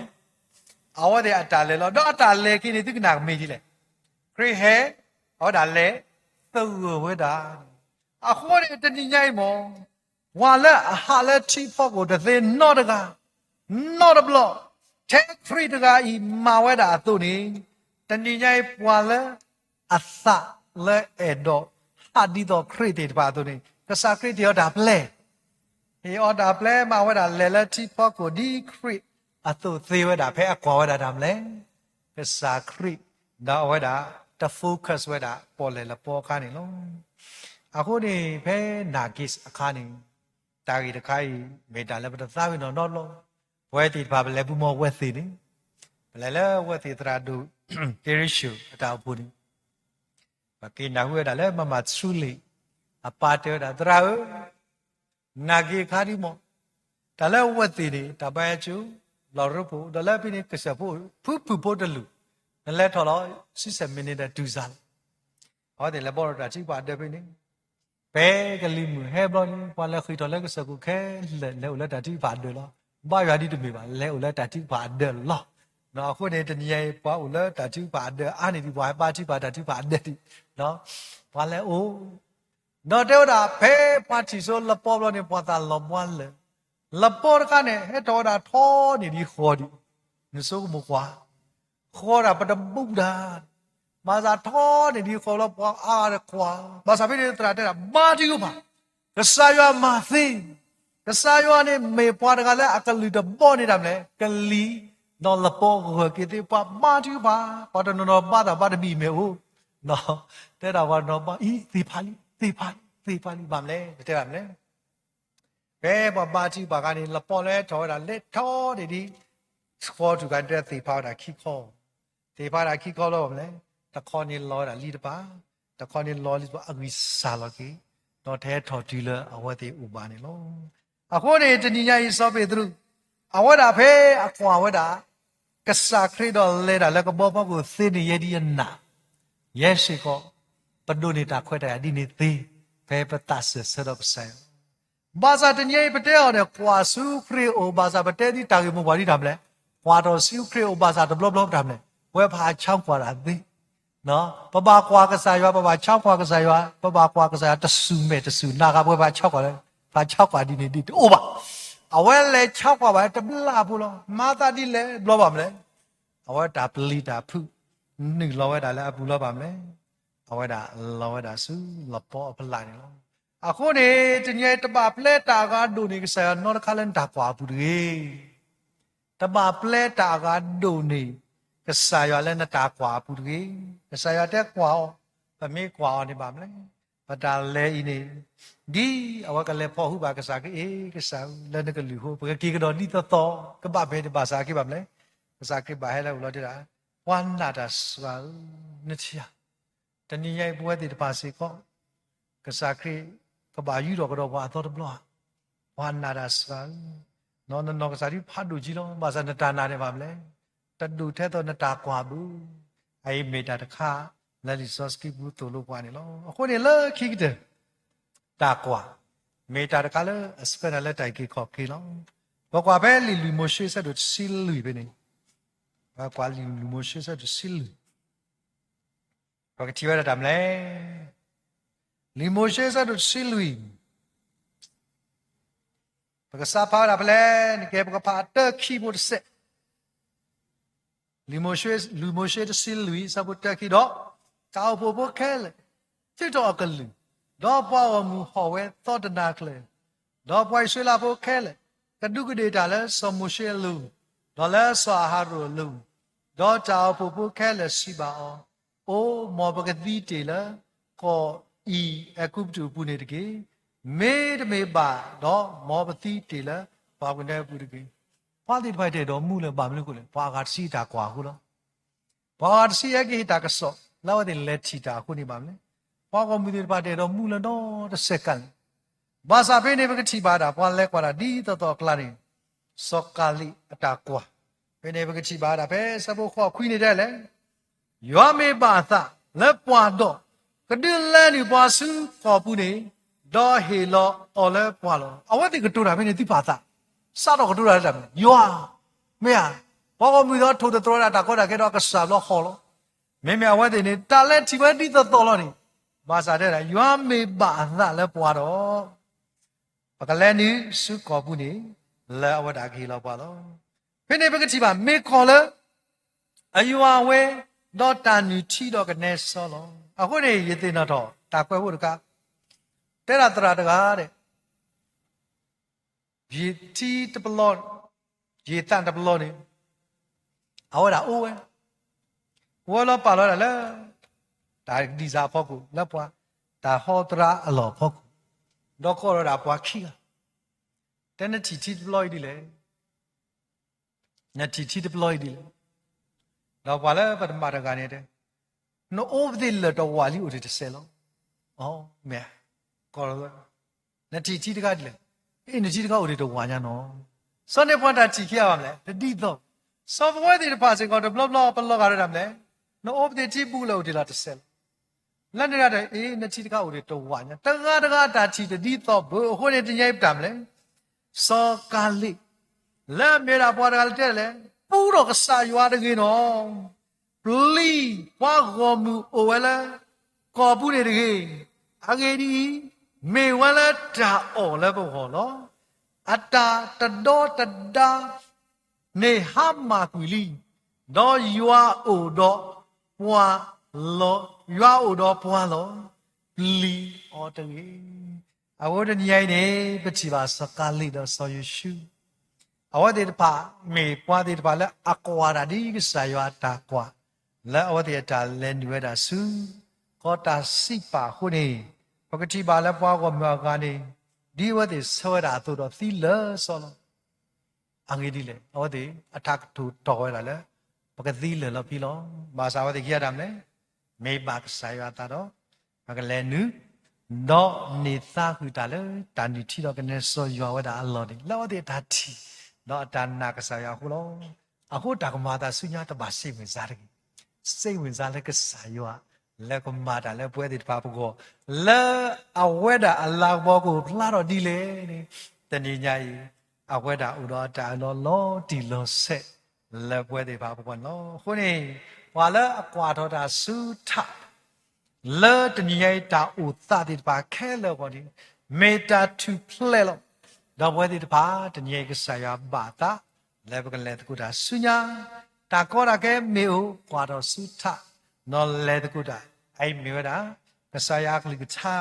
အဝဲသ့ၣ်အတၢ်လဲၤလီၤ, ဒီးအတၢ်လဲၤက့ၤန့ၣ် သုကနၣ်ကမ့ၢ်ဒ်လဲၣ်. ခရံာ်ဟဲ, အဝဲဒၣ်လဲၤသဂၢၢ်ဝဲဒၣ်. အဃိန့ၣ်တနံၤညါအံၤမ့ၢ်, ပှၤလၢအဟးလၢထံဖီခိၣ်တသ့နီတဂၤ, နီတဘျီ, ထဲခရံာ်တဂၤအံၤမၤဝဲဒၣ်အသိးန့ၣ်, တနံၤညါအံၤပှၤလၢအသးလၢအဲၣ်ဒိးဟးဒ်သိးခရံာ်သ့ၣ်တဖၣ်အသိးန့ၣ် ကစၢ်ခရံာ်တ့ၢ်အီၤတၢ်ပျဲ ဟ့ၣ်အီၤတၢ်ပျဲမၤဝဲဒၣ်လဲၤလၢထံဖီခိၣ်ဒ်ခရံာ်အသိးသ့ဝဲဒၣ် ဖဲအကွၢ်ဝဲဒၣ်တၢ်မလဲၣ်, ကစၢ်ခရံာ်, ဒီးအဝဲဒၣ်တ focus ဝဲဒၣ်ပီၣ်လဲၣ်လၢပီအခါန့ၣ်လီၤ. အဃိန့ၣ် ဖဲနၢ်က့အခါန့ၣ်, တၢ်ဂ့ၢ်တခါအံၤ မ့ၢ်တၢ်လၢပတသးဝံၤနီၢ်နီၢ်လီၤ. ပဝဲသ့ၣ်တဖၣ်ပလဲၤပူၤမီၢ်ဝဲသ့ၣ်န့ၣ်, ပလဲၤလၢဝဲသ့ၣ်သရၣ်ဒိၣ် က့ရ့ၡိၣ်အတၢ်အိၣ်ဖှိၣ်န့ၣ် ပက့ၤနၢ်ဟူဝဲဒၣ်လၢ မမဆူလံၣ် အပၢ်တဲဝဲဒၣ်, သရၣ်ဧၢ, နၢ်က့အခါဒ်မီၢ်, တၢ်လၢဝဲသ့ၣ်န့ၣ် တၢ်ဘါယွၤကၠိ, လီၢ်ရၢဖိ, ဒီးလၢဖဲန့ၣ်ကစၢၢ်ဖိ, ဖုဖုဖိတလူး, နလဲၤထီၣ်လီၤ, ဆံဆဲၣ် minute ဒီးတုၤစၢ်လီၤ. အဝဲသ့ၣ်လဲၤဘီဒီးတၢ်ထုကဖၣ်အဒၢးဖဲန့ၣ် ဖဲကလံၤမုၢ်ဟဲဘျီန့ၣ် ပှၤလဲၤဃ့ၢ်ထီၣ်လၢကစၢၢ်ခိၣ်ခဲလၢာ် လဲၤအိၣ်လၢတၢ်ထုကဖၣ်အဒၢးလီၤ. ဘါယွၤဒ်တမ့ၢ်ဘၣ်, လဲၤအိၣ်လၢတၢ်ထုကဖၣ်အဒၢးလီၤ. အဃိန့ၣ် တနံၤညါအံၤ ပှၤအိၣ်လၢတၢ်ထုကဖၣ်အဒၢးအါန့ၢ်ဒံး ပှၤဟဲဘါထုကဖၣ်တၢ်ထုကဖၣ်အဒၢးဒံး, ပှၤလဲၤအိၣ်, ဒီးတဲဝဲဒၣ် ဖဲပှၤထံၣ်စိလပီဘျီန့ၣ် ပှၤသးလီၤဘှါလၢာ်, လပီတခါန့ၣ် ဟဲထီၣ်ဝဲဒၣ်ထီန့ၢ်ဒံးဃီဒံး, နဆိကမိၣ်ကွၢ် ဃီဒၣ်ပတဘူၣ်ဒၣ်, ဘၣ်ဆၣ်ထီန့ၢ်ဒံးဃီလၢပှၤအါဒီးကွၢ်, ဘၣ်ဆၣ်ဖဲန့ၣ်သရၣ်တဲဒၣ် ဘါထုကဖၣ်, ကစၢ်ယွၤမၤသ့, ကစၢ်ယွၤန့ၣ်မ့ၢ်ပှၤတဂၤလၢအကလုၢ်တဘီန့ၣ်တၢ်မနုၤလဲၣ်, ကလံၤ, ဒီးလပီဂၢၢ်က့ၤသ့ ပှၤဘါထုကဖၣ်, ပှၤတနီၤနီၤဘါသးဘါတဘံၣ်မ့ၢ်အိၣ်, တဲဒၣ်ပှၤတနီၤဘါအံၤသ့ၣ်ဖးလံ, သ့ၣ်ဖးလံ, သ့ၣ်ဖးလံ, ဘၣ်မနုၤလဲၣ်, ပတဲဒၣ်မနုၤလဲၣ် ဖဲပှၤဘါထုကဖၣ်အခါန့ၣ် လပီလၢထီၣ်ဝဲဒၣ်လဲၤထီန့ၢ်ဒံး, ဃီထူၣ်ခါန့ၣ်တဲသ့ၣ်ဖးဝဲဒၣ်ခံခီ, သ့ၣ်ဖးဒၣ်ခံခီလီၤမနုၤလဲၣ်, တခီန့ၣ်လီၤဝဲဒၣ်လံတပၤ, တခီန့ၣ်လီၤလံတပၤ အဂံၢ်စၢ်လီၤက့ၤ, ဒီးတဟဲထီၣ်တုၤလၢအဝဲသ့ၣ်အိၣ်ဘၣ်န့ၣ်လီၤ. အဃိန့ၣ် တနံၤညါအံၤစီၤပ့းတရူး, အဝဲဒၣ်ဖဲအကွၢ်ဝဲဒၣ် ကစၢ်ခရံာ်ဒီးလဲၤတၢ်လၢကဘီဖီခိၣ်သ့န့ၣ် ယဲဒ်အနၢ်, ယဲစ့ၢ်ကီး ပဒိးန့ၢ်တၢ်ခွဲးတၢ်ယာ်ဒ်န့ၣ်သ့, ဖဲပသးစၢၢ်ဆၢဒီးကစၢ်ယွၤ ဘၣ်ဆၣ်တနံၤအံၤပတဲအီၤန့ၣ် ကွၢ်ဆူခရံာ်အိၣ် ဘၣ်ဆၣ်ပတဲဒ်တၢ်ဂ့ၢ်မိၢ်ပှၢ်ဒ်တၢ်မနုၤလဲၣ်, ကွၢ်ထီၣ်ဆူခရံာ်အိၣ်ဘၣ်ဆၣ်တဘျီဘျီတၢ်မနုၤလဲၣ်, ပဝဲပဟးဆါကွၢ်တၢ်သ့, ပဘၣ်ကွၢ်ကစၢ်ယွၤ ပဘၣ်ဆါကွၢ်ကစၢ်ယွၤ ပဘၣ်ကွၢ်ကစၢ်ယွၤတစူၢ်မဲာ်တစူၢ်နၤဂၤ ပဝဲပဟးဆါကွၢ်လၢ, ပဟးဆါကွၢ်ဒ်န့ၣ်ဒ်တအိၣ်ဘၣ် အဝဲလဲၤဆါကွၢ်ဘၣ်တဘျီဖိလီၤ. မၤသးဒ်လဲၣ်တဘျီဘၣ်မလဲၣ်. အဝဲတၢ်ပျံၤတၢ်ဖုး နုာ်လီၤဝဲဒၣ်လၢအပူၤလီၤဘၣ်မလဲၣ်. အဝဲဒၣ်လီၤဝဲဒၣ်ဆူလပီအဖီလာ်န့ၣ်လီၤ. အဃိန့ၣ် တနံၤအံၤ တဘၣ်ပျဲတၢ်အဂၤဒိၣ်န့ၢ်ကစၢ်ယွၤနီတခါလၢနတၢ်ကွၢ်အပူၤတဂ့ၤ. တဘၣ်ပျဲတၢ်အဂၤဒိၣ်န့ၢ် ကစၢ်ယွၤလၢနတၢ်ကွၢ်အပူၤတဂ့ၤ. ကစၢ်ယွၤတဲကွၢ်အီၤ, ပမ့ၢ်ကွၢ်အီၤန့ၣ်ဘၣ်မလဲၣ်. ပတၢ်လဲၤအံၤန့ၣ် ဒ်အဝဲကလဲၤဖီၣ်ဟုဘၣ်ကစၢ်ခရံာ်, အ့ ကစၢ်ဧၢ, လၢနကလုၢ်အဃိ ပကက့ၤကဒီးဒ်သိးသိး, ကဘၣ်မ့ၢ်တဘၣ်ဆၣ်က့ဘၣ်မလဲၣ်. ကစၢ်ခရံာ်ဘၣ်ဟဲလၢအအိၣ်လီၤတဲဒၣ်, ပှၤနာ်တၢ်စှၤဧၢ, နထံၣ်ဧါ. တနံၤညါအံၤပဝဲသ့ၣ်တဖၣ်စ့ၢ်ကီး ကစၢ်ခရံာ်ကဘၣ်ယူးထီၣ်ကဒီးပှၤအသီတဘျီဧါ. ပှၤနာ်တၢ်စှၤဧၢ, နနီၢ်ကစၢ်ဒုးဖးဒိၣ်ကံလီၤ. ဘၣ်ဆၣ်နတၢ်နာ်န့ၣ်ဘၣ်မလဲၣ်, တဒိၣ်ထဲသိးနတၢ်ကွၢ်ဘၣ်. အအံၤမ့ၢ်တၢ်တခါ လၢလံာ်စီဆှံပူၤသိၣ်လိပှၤန့ၣ်လီၤ. အဃိန့ၣ်လၢခံကတၢၢ် တၢ်ကွၢ် မ့ၢ်တၢ်တခါလၢအဆှၢနၤလၢတၢ်အုၣ်က့ၤခီၣ်က့ၤလီၤ. ပကွၢ်ဖဲလံာ်လုၢ်မိၤၡ့ဆၢဒိၣ်တဆံလွံၢ်ဖဲန့ၣ်, ပကွၢ်လံာ်လုၢ်မိၤၡ့ဆၢဒိၣ်တဆံလွံၢ်, ပကထံၣ်ဝဲဒၣ်တၢ်မနုၤလဲၣ်. လံာ်မိၤၡ့ဆၢဒိၣ်တဆံလွံၢ်, ပကစးဖးဝဲဒၣ်ဖဲလဲၣ်န့ၣ် ကဲ ပကဖးအတၢခံဖိတစဲး လံာ်မိၤၡ့, လံာ်မိၤၡ့တဆံလွံၢ် ဆၢဖိတၢခံဒီး, တၢ်အိၣ်ဖှိၣ်ဖိခဲလၢာ် ထုးထီၣ်အကလုၢ်, ဒီးပှၤဂီၢ်မုၢ်ဟီၣ်ဝဲသီတနၤကျၢၤ, ဒီးပှၤအံၣ်စရ့လးဖိခဲလၢာ် ကဒူးကဒ့ၣ်တၢ်လၢစီၤမိၤၡ့အလိၤ, ဒီးလၢစီၤအၤဟရိၣ်အလိၤ, ဒီးတၢ်အိၣ်ဖှိၣ်ဖိခဲလၢာ်စံးဘၣ်အီၤ, အိၣ်မ်ပကသံတ့ၢ်လၢကီၢ်အံၤ အဲၤကူပတူးအပူၤန့ၣ်တက့ၢ်. မ့တမ့ၢ်ဘၣ်ဒီး မ်ပသံတ့ၢ်လၢပှၤကညီအပူၤတက့ၢ်. ပှၤသ့ၣ်တဖၣ်တအဲၣ်ဒိးမူလၢၤဘၣ်မနုၤအဃိလဲၣ်, ပှၤအဂၤတဆံတၢ်ကွၢ်အဃိလီၤ. ပှၤအဂၤတဆံဟဲက့ၤဟ့ၣ်တၢ်ကစီၣ် လၢအဝဲသ့ၣ်လဲၤထံၣ်တၢ်အဃိန့ၣ်ဘၣ်မနုၤလဲၣ်, ပှၤဂီၢ်မုၢ်သ့ၣ်တဖၣ်တအဲၣ်ဒိးမူလၢၤနီတစဲးကါလဲၣ်. ဘၣ်ဆၣ်ဖဲန့ၣ် ပကထံၣ်ဘၣ်ဒၣ် ပှၤလဲၤကွၢ်ဒၣ်ဒ်သိးသိးအကျါန့ၣ်, စီၤကၤလံးအတၢ်ကွၢ်, ဖဲန့ၣ် ပကထံၣ်ဘၣ်ဒၣ်ဖဲဆၢဖိဃိးခွံန့ၣ်ဒ်လဲၣ် ယွၤမ့ၢ်ဘၣ်အသးလၢပှၤဒီး ကဒုးလဲနုာ်ပှၤဆူကီၢ်ပူၤန့ၣ်, ဒီးဟ့ၣ်လီၤအီၤလၢပှၤလီၤ. အဝဲသ့ၣ်ကတိၤတၢ်ဖဲန့ၣ် သုပၢ်သး, စးထီၣ်ကတိၤတၢ်လၢတၢ်မနုၤ, ယွၤ, မ့ၢ်ဧါ, ပှၤဂီၢ်မုၢ်ဒီးထိၣ်သတြီၤဒၣ်တၢ်ကီတၢ်ခဲဒီးကစၢ်ဘျီဃီလီၤ. မ့မ့ၢ်အဝဲသ့ၣ်န့ၣ် တၢ်လဲၤထံၣ်ဝဲဒ်သိးသိးလီၤန့ၣ်, ဘၣ်ဆၣ်တဲဒၣ် ယွၤမ့ၢ်ဘၣ်အသးလၢပှၤဒီး ပကလဲၤနုာ်ဆူကီၢ်ပူၤန့ၣ်, လၢအဝဲဒၣ်ကဟ့ၣ်လီၤပှၤလီၤ. ဖဲန့ၣ်ပကထံၣ်ဘၣ် မ့ၢ်ကီၢ်လၢအယွၤအဝဲ, ဒီးတၢ်နုၢ်ထံဒီးကနဲစီလီၤ. အဃိန့ၣ် ယသ့ၣ်နီၣ်ထီၣ်တၢ်ကွဲးဖိတခါ, တဲဒၣ်သရၣ်တဂၤဒဲး ယံာ်ထံတပလီၢ်, ယံာ်သၣ်တပလီၢ်န့ၣ်, အဝဲဒၣ်အိၣ်ဝဲ, အိၣ်ဝဲလီၤပာ်လီၤဝဲဒၣ်လၢ တၢ်ဒံၣ်စၢ်အဖီခိၣ် လၢပှၤတၢ်ဟီသရၣ်အလီၢ်အဖီခိၣ်, ဒီးကိးထီၣ်ဝဲဒၣ်ပှၤခံဂၤ, တဲနထံၣ်ထံတပလီၢ်အံၤဒ်လဲၣ် နထံၣ်ထံတပလီၢ်အံၤဒ်လဲၣ်. ဒီးပှၤလၢပတမၤတဂၤန့ၣ်တဲ, နအိၣ်ပသ့ၣ်လၢာ်တဝာ်လံအိၣ်ဒံးတစဲးလီၤ. အမ့ၢ်, ကီး, နထံၣ်ထံတခါဒ်လဲၣ်. အ့ နထံတခါအိၣ်ဒံးတဝာ်ညါနီၤ. စီၤန့ၣ်ပှၤတၢ်ထံၣ်ခံဂၤဘၣ်မလဲၣ်, တဒ်သိး, စီၤပဝဲသ့ၣ်တဖၣ်စ့ၢ်ကီးတဘျီဘျီပလီၤဂာ်ဒၣ်မလဲၣ်, နအိၣ်ပသ့ၣ်ထံပူၤလၢာ်အိၣ်ဒံးလီၤတစဲးလီၤ. လၢန့ၣ်ဒၣ်ဒီး အ့ နထံတခါအိၣ်ဒံးတဝာ်ညါ, တဂၤတဂၤတၢ်ထံၣ်တဒ်သိးဘၣ်. အဃိန့ၣ်တနံၤအံၤပတၢ်မလဲၣ် စီၤကၤလ့း လၢအမ့ၢ်ဒၣ်ပှၤတဂၤလၢတဲလဲၣ်, ပူထီၣ်ကစၢ်ယွၤတဂ့ၤနီၤ, ပျံၤပှၤဂီၢ်မုၢ်အိၣ်ဝဲလၢကီၢ်ပူၤန့ၣ်တဂ့ၤ. အဂ့ၢ်ဒ်အံၤ, မ့ၢ်ဝဲလၢတၢ်အီၣ်လၢပဂီၢ်လီၤ. အတၢ်တဒီတဒါ န့ၣ်ဟါမၢ်ကွံာ်လံ, ဒီးယွၤအိၣ်ဒီးပှၤလီၤ, ယွၤအိၣ်ဒီးပှၤလီၤ, ပျံၤအီၤတဂ့ၤ. အဃိတနံၤအံၤန့ၣ် ပထံၣ်ဘၣ်စီၤကၤလ့းဒီးစီၤယိၤၡူး, အဝဲသ့ၣ်တဖၣ် မ့ၢ်ပှၤသ့ၣ်တဖၣ်လၢအကွၢ်ဒၣ်ဒ်ကစၢ်ယွၤအတၢ်ကွၢ်, လၢအဝဲသ့ၣ်အတၢ်လဲၤနုာ်ဝဲဒၣ်ဆူ ကီၢ်တၢ်စံးပာ်အဃိန့ၣ်, ပကထံၣ်ဘၣ်လၢပှၤဂီၢ်မုၢ်အဂၤန့ၣ်, ဒ်အဝဲသ့ၣ်ဆၢဝဲဒၣ်အသိးဒီးသံလၢာ်စီလီၤ. အဂ့ၢ်ဒ်လဲၣ်, အဝဲသ့ၣ်အတၢ်ကတိၤတီၢ်ဝဲဒၣ်လၢ ပကသံလၢာ်လီၤဖဲလီၤ. ဘၣ်ဆၣ်အဝဲသ့ၣ်ခံဂၤတၢ်မလဲၣ်, မ့ၢ်ဘၣ်ကစၢ်ယွၤအသးဒီး ပကလဲၤနုာ်, ဒီးန့ၢ်သါဃုာ်တၢ်လၢတၢ်နုၢ်ထံဒီးကနဲစီယွၤဝဲဒၣ်အလီၢ်န့ၣ် လၢအဝဲသ့ၣ်အတၢ်ထံၣ်, ဒီးအတၢ်နာ်ကစၢ်ယွၤအဃိလီၤ. အဃိတၢ်ကမၤအသးဆူညါတဘၣ်စ့ၣ်မုၢ်စါတဂ့ၤ, စ့ၣ်မုၢ်စါလၢကစၢ်ယွၤ လၢကမၤတၢ်လၢပဝဲသ့ၣ်တဖၣ်ပဂီၢ်, လၢအဝဲဒၣ်အလၤကပီၤကအိၣ်ဖျါထီၣ်ဒ်လဲၣ်န့ၣ်, တနံၤညါအံၤ အဝဲဒၣ်အိၣ်ဒီးအတၢ်အၢၣ်လီၤလီၤတံၢ်လီၤဆဲး လၢပဝဲသ့ၣ်တဖၣ်ပဂီၢ်န့ၣ်လီၤ. အဃိန့ၣ် ပှၤလၢအကွၢ်ထီၣ်တၢ်ဆူထး လၢတနံၤညါအံၤတၢ်အိၣ်သးသ့ၣ်တဖၣ်ခဲလၢာ်အဂီၢ်န့ၣ် မ့ၢ်တၢ်ထူၣ်ဖျဲးလီၤ. ဒီပုၢ်ဝဲၢ်သ့ၣ်တဖၣ် တနံၤအံၤကစၢ်ယွၤဘၣ်အသး လၢပကလဲၤသကိးတၢ်ဆူညါ, တၢ်ကီတၢ်ခဲမ့ၢ်အိၣ် ကွၢ်ထီၣ်ဆူထး ဒီးလဲၤသကိးတၢ်, အအံၤမ့ၢ်ဝဲဒၣ် ကစၢ်ယွၤအကလုၢ်ကထါ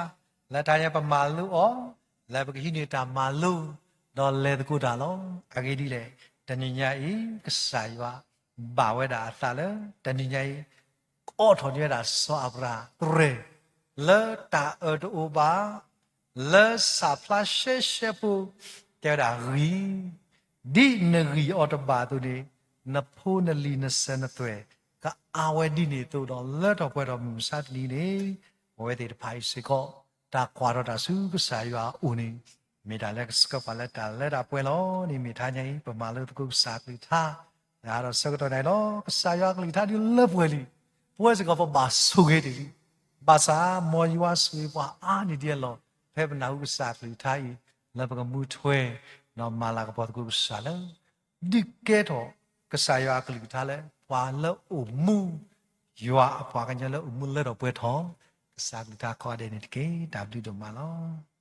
လၢတၢ်ညါပမၤလိအီၤ လၢပကဟံးန့ၢ်တၢ်မၤလိ ဒီးလဲၤသကိးတၢ်လီၤ. အဂ့ၢ်ဒ်လဲၣ်, တနံၤညါအံၤ ကစၢ်ယွၤဘၣ်ဝဲဒၣ်အသးလၢ တနံၤညါအံၤ အိးထီၣ်န့ၢ်ဝဲဒၣ်စီၤအၤဘြၤဟၣ် သရဲၣ် လၢတၢ်အၢတအိၣ်ဘၣ် လၢစၢဖျါရှဲရှဲဖိ တဲဝဲဒၣ်ဂံၢ်, ဒ်နဂံၢ်အီၤတဘၣ်အသိးန့ၣ် နဖိနလံၤနစၢၤနသွဲၣ် ကအါဝဲဒ်န့ၣ်အသိးဒီး လၢထီၣ်ပှဲၤထီၣ်မုၢ်မဆါတနံၤန့ၣ် ပဝဲသ့ၣ်တဖၣ်အံၤစ့ၢ်ကီး တၢ်ကွၢ်ထီၣ်တၢ်ဆူကစၢ်ယွၤအအိၣ်န့ၣ် မ့ၢ်တၢ်လၢကဆှၢပှၤလၢတၢ်လၢတၢ်ပှဲၤလီၤ. န့ၣ်မ့ၢ်တနံၤညါအံၤ ပမၤလိသကိးကစၢ်အကလုၢ်ကထါ လၢဟးထီၣ်ဆၢကတီၢ်နၤအံၤလီၤ. ကစၢ်ယွၤအကလုၢ်ကထါဒုးလၢပှဲၤလံ, ပဝဲစ့ၢ်ကီးပဘၣ်ဆိၣ်ဂ့ၤတ့ၢ်လံ. ဘၣ်ဆၣ် မ်ယွၤဆိၣ်ဂ့ၤပှၤအါန့ၢ်ဒံးအလီၢ် ဖဲပနၢ်ဟူကစၢ်အကလုၢ်ကထါအံၤ လၢပကမူထွဲ ဒီးမၤလၤကပီၤသကိးကစၢ်လၢ ဒုးကဲထီၣ်ကစၢ်ယွၤအကလုၢ်ကထါလၢ ပှၤလၢအိၣ်မူ ယွၤအပှၤကညီလၢအိၣ်မူလၢထီၣ်ပှဲၤထီၣ် ကစၢ်အကလုၢ်ကထါကိးဂၤဒဲးန့ၣ်တက့ၢ်. တၢ်ဘျုးဒိၣ်မးလီၤ.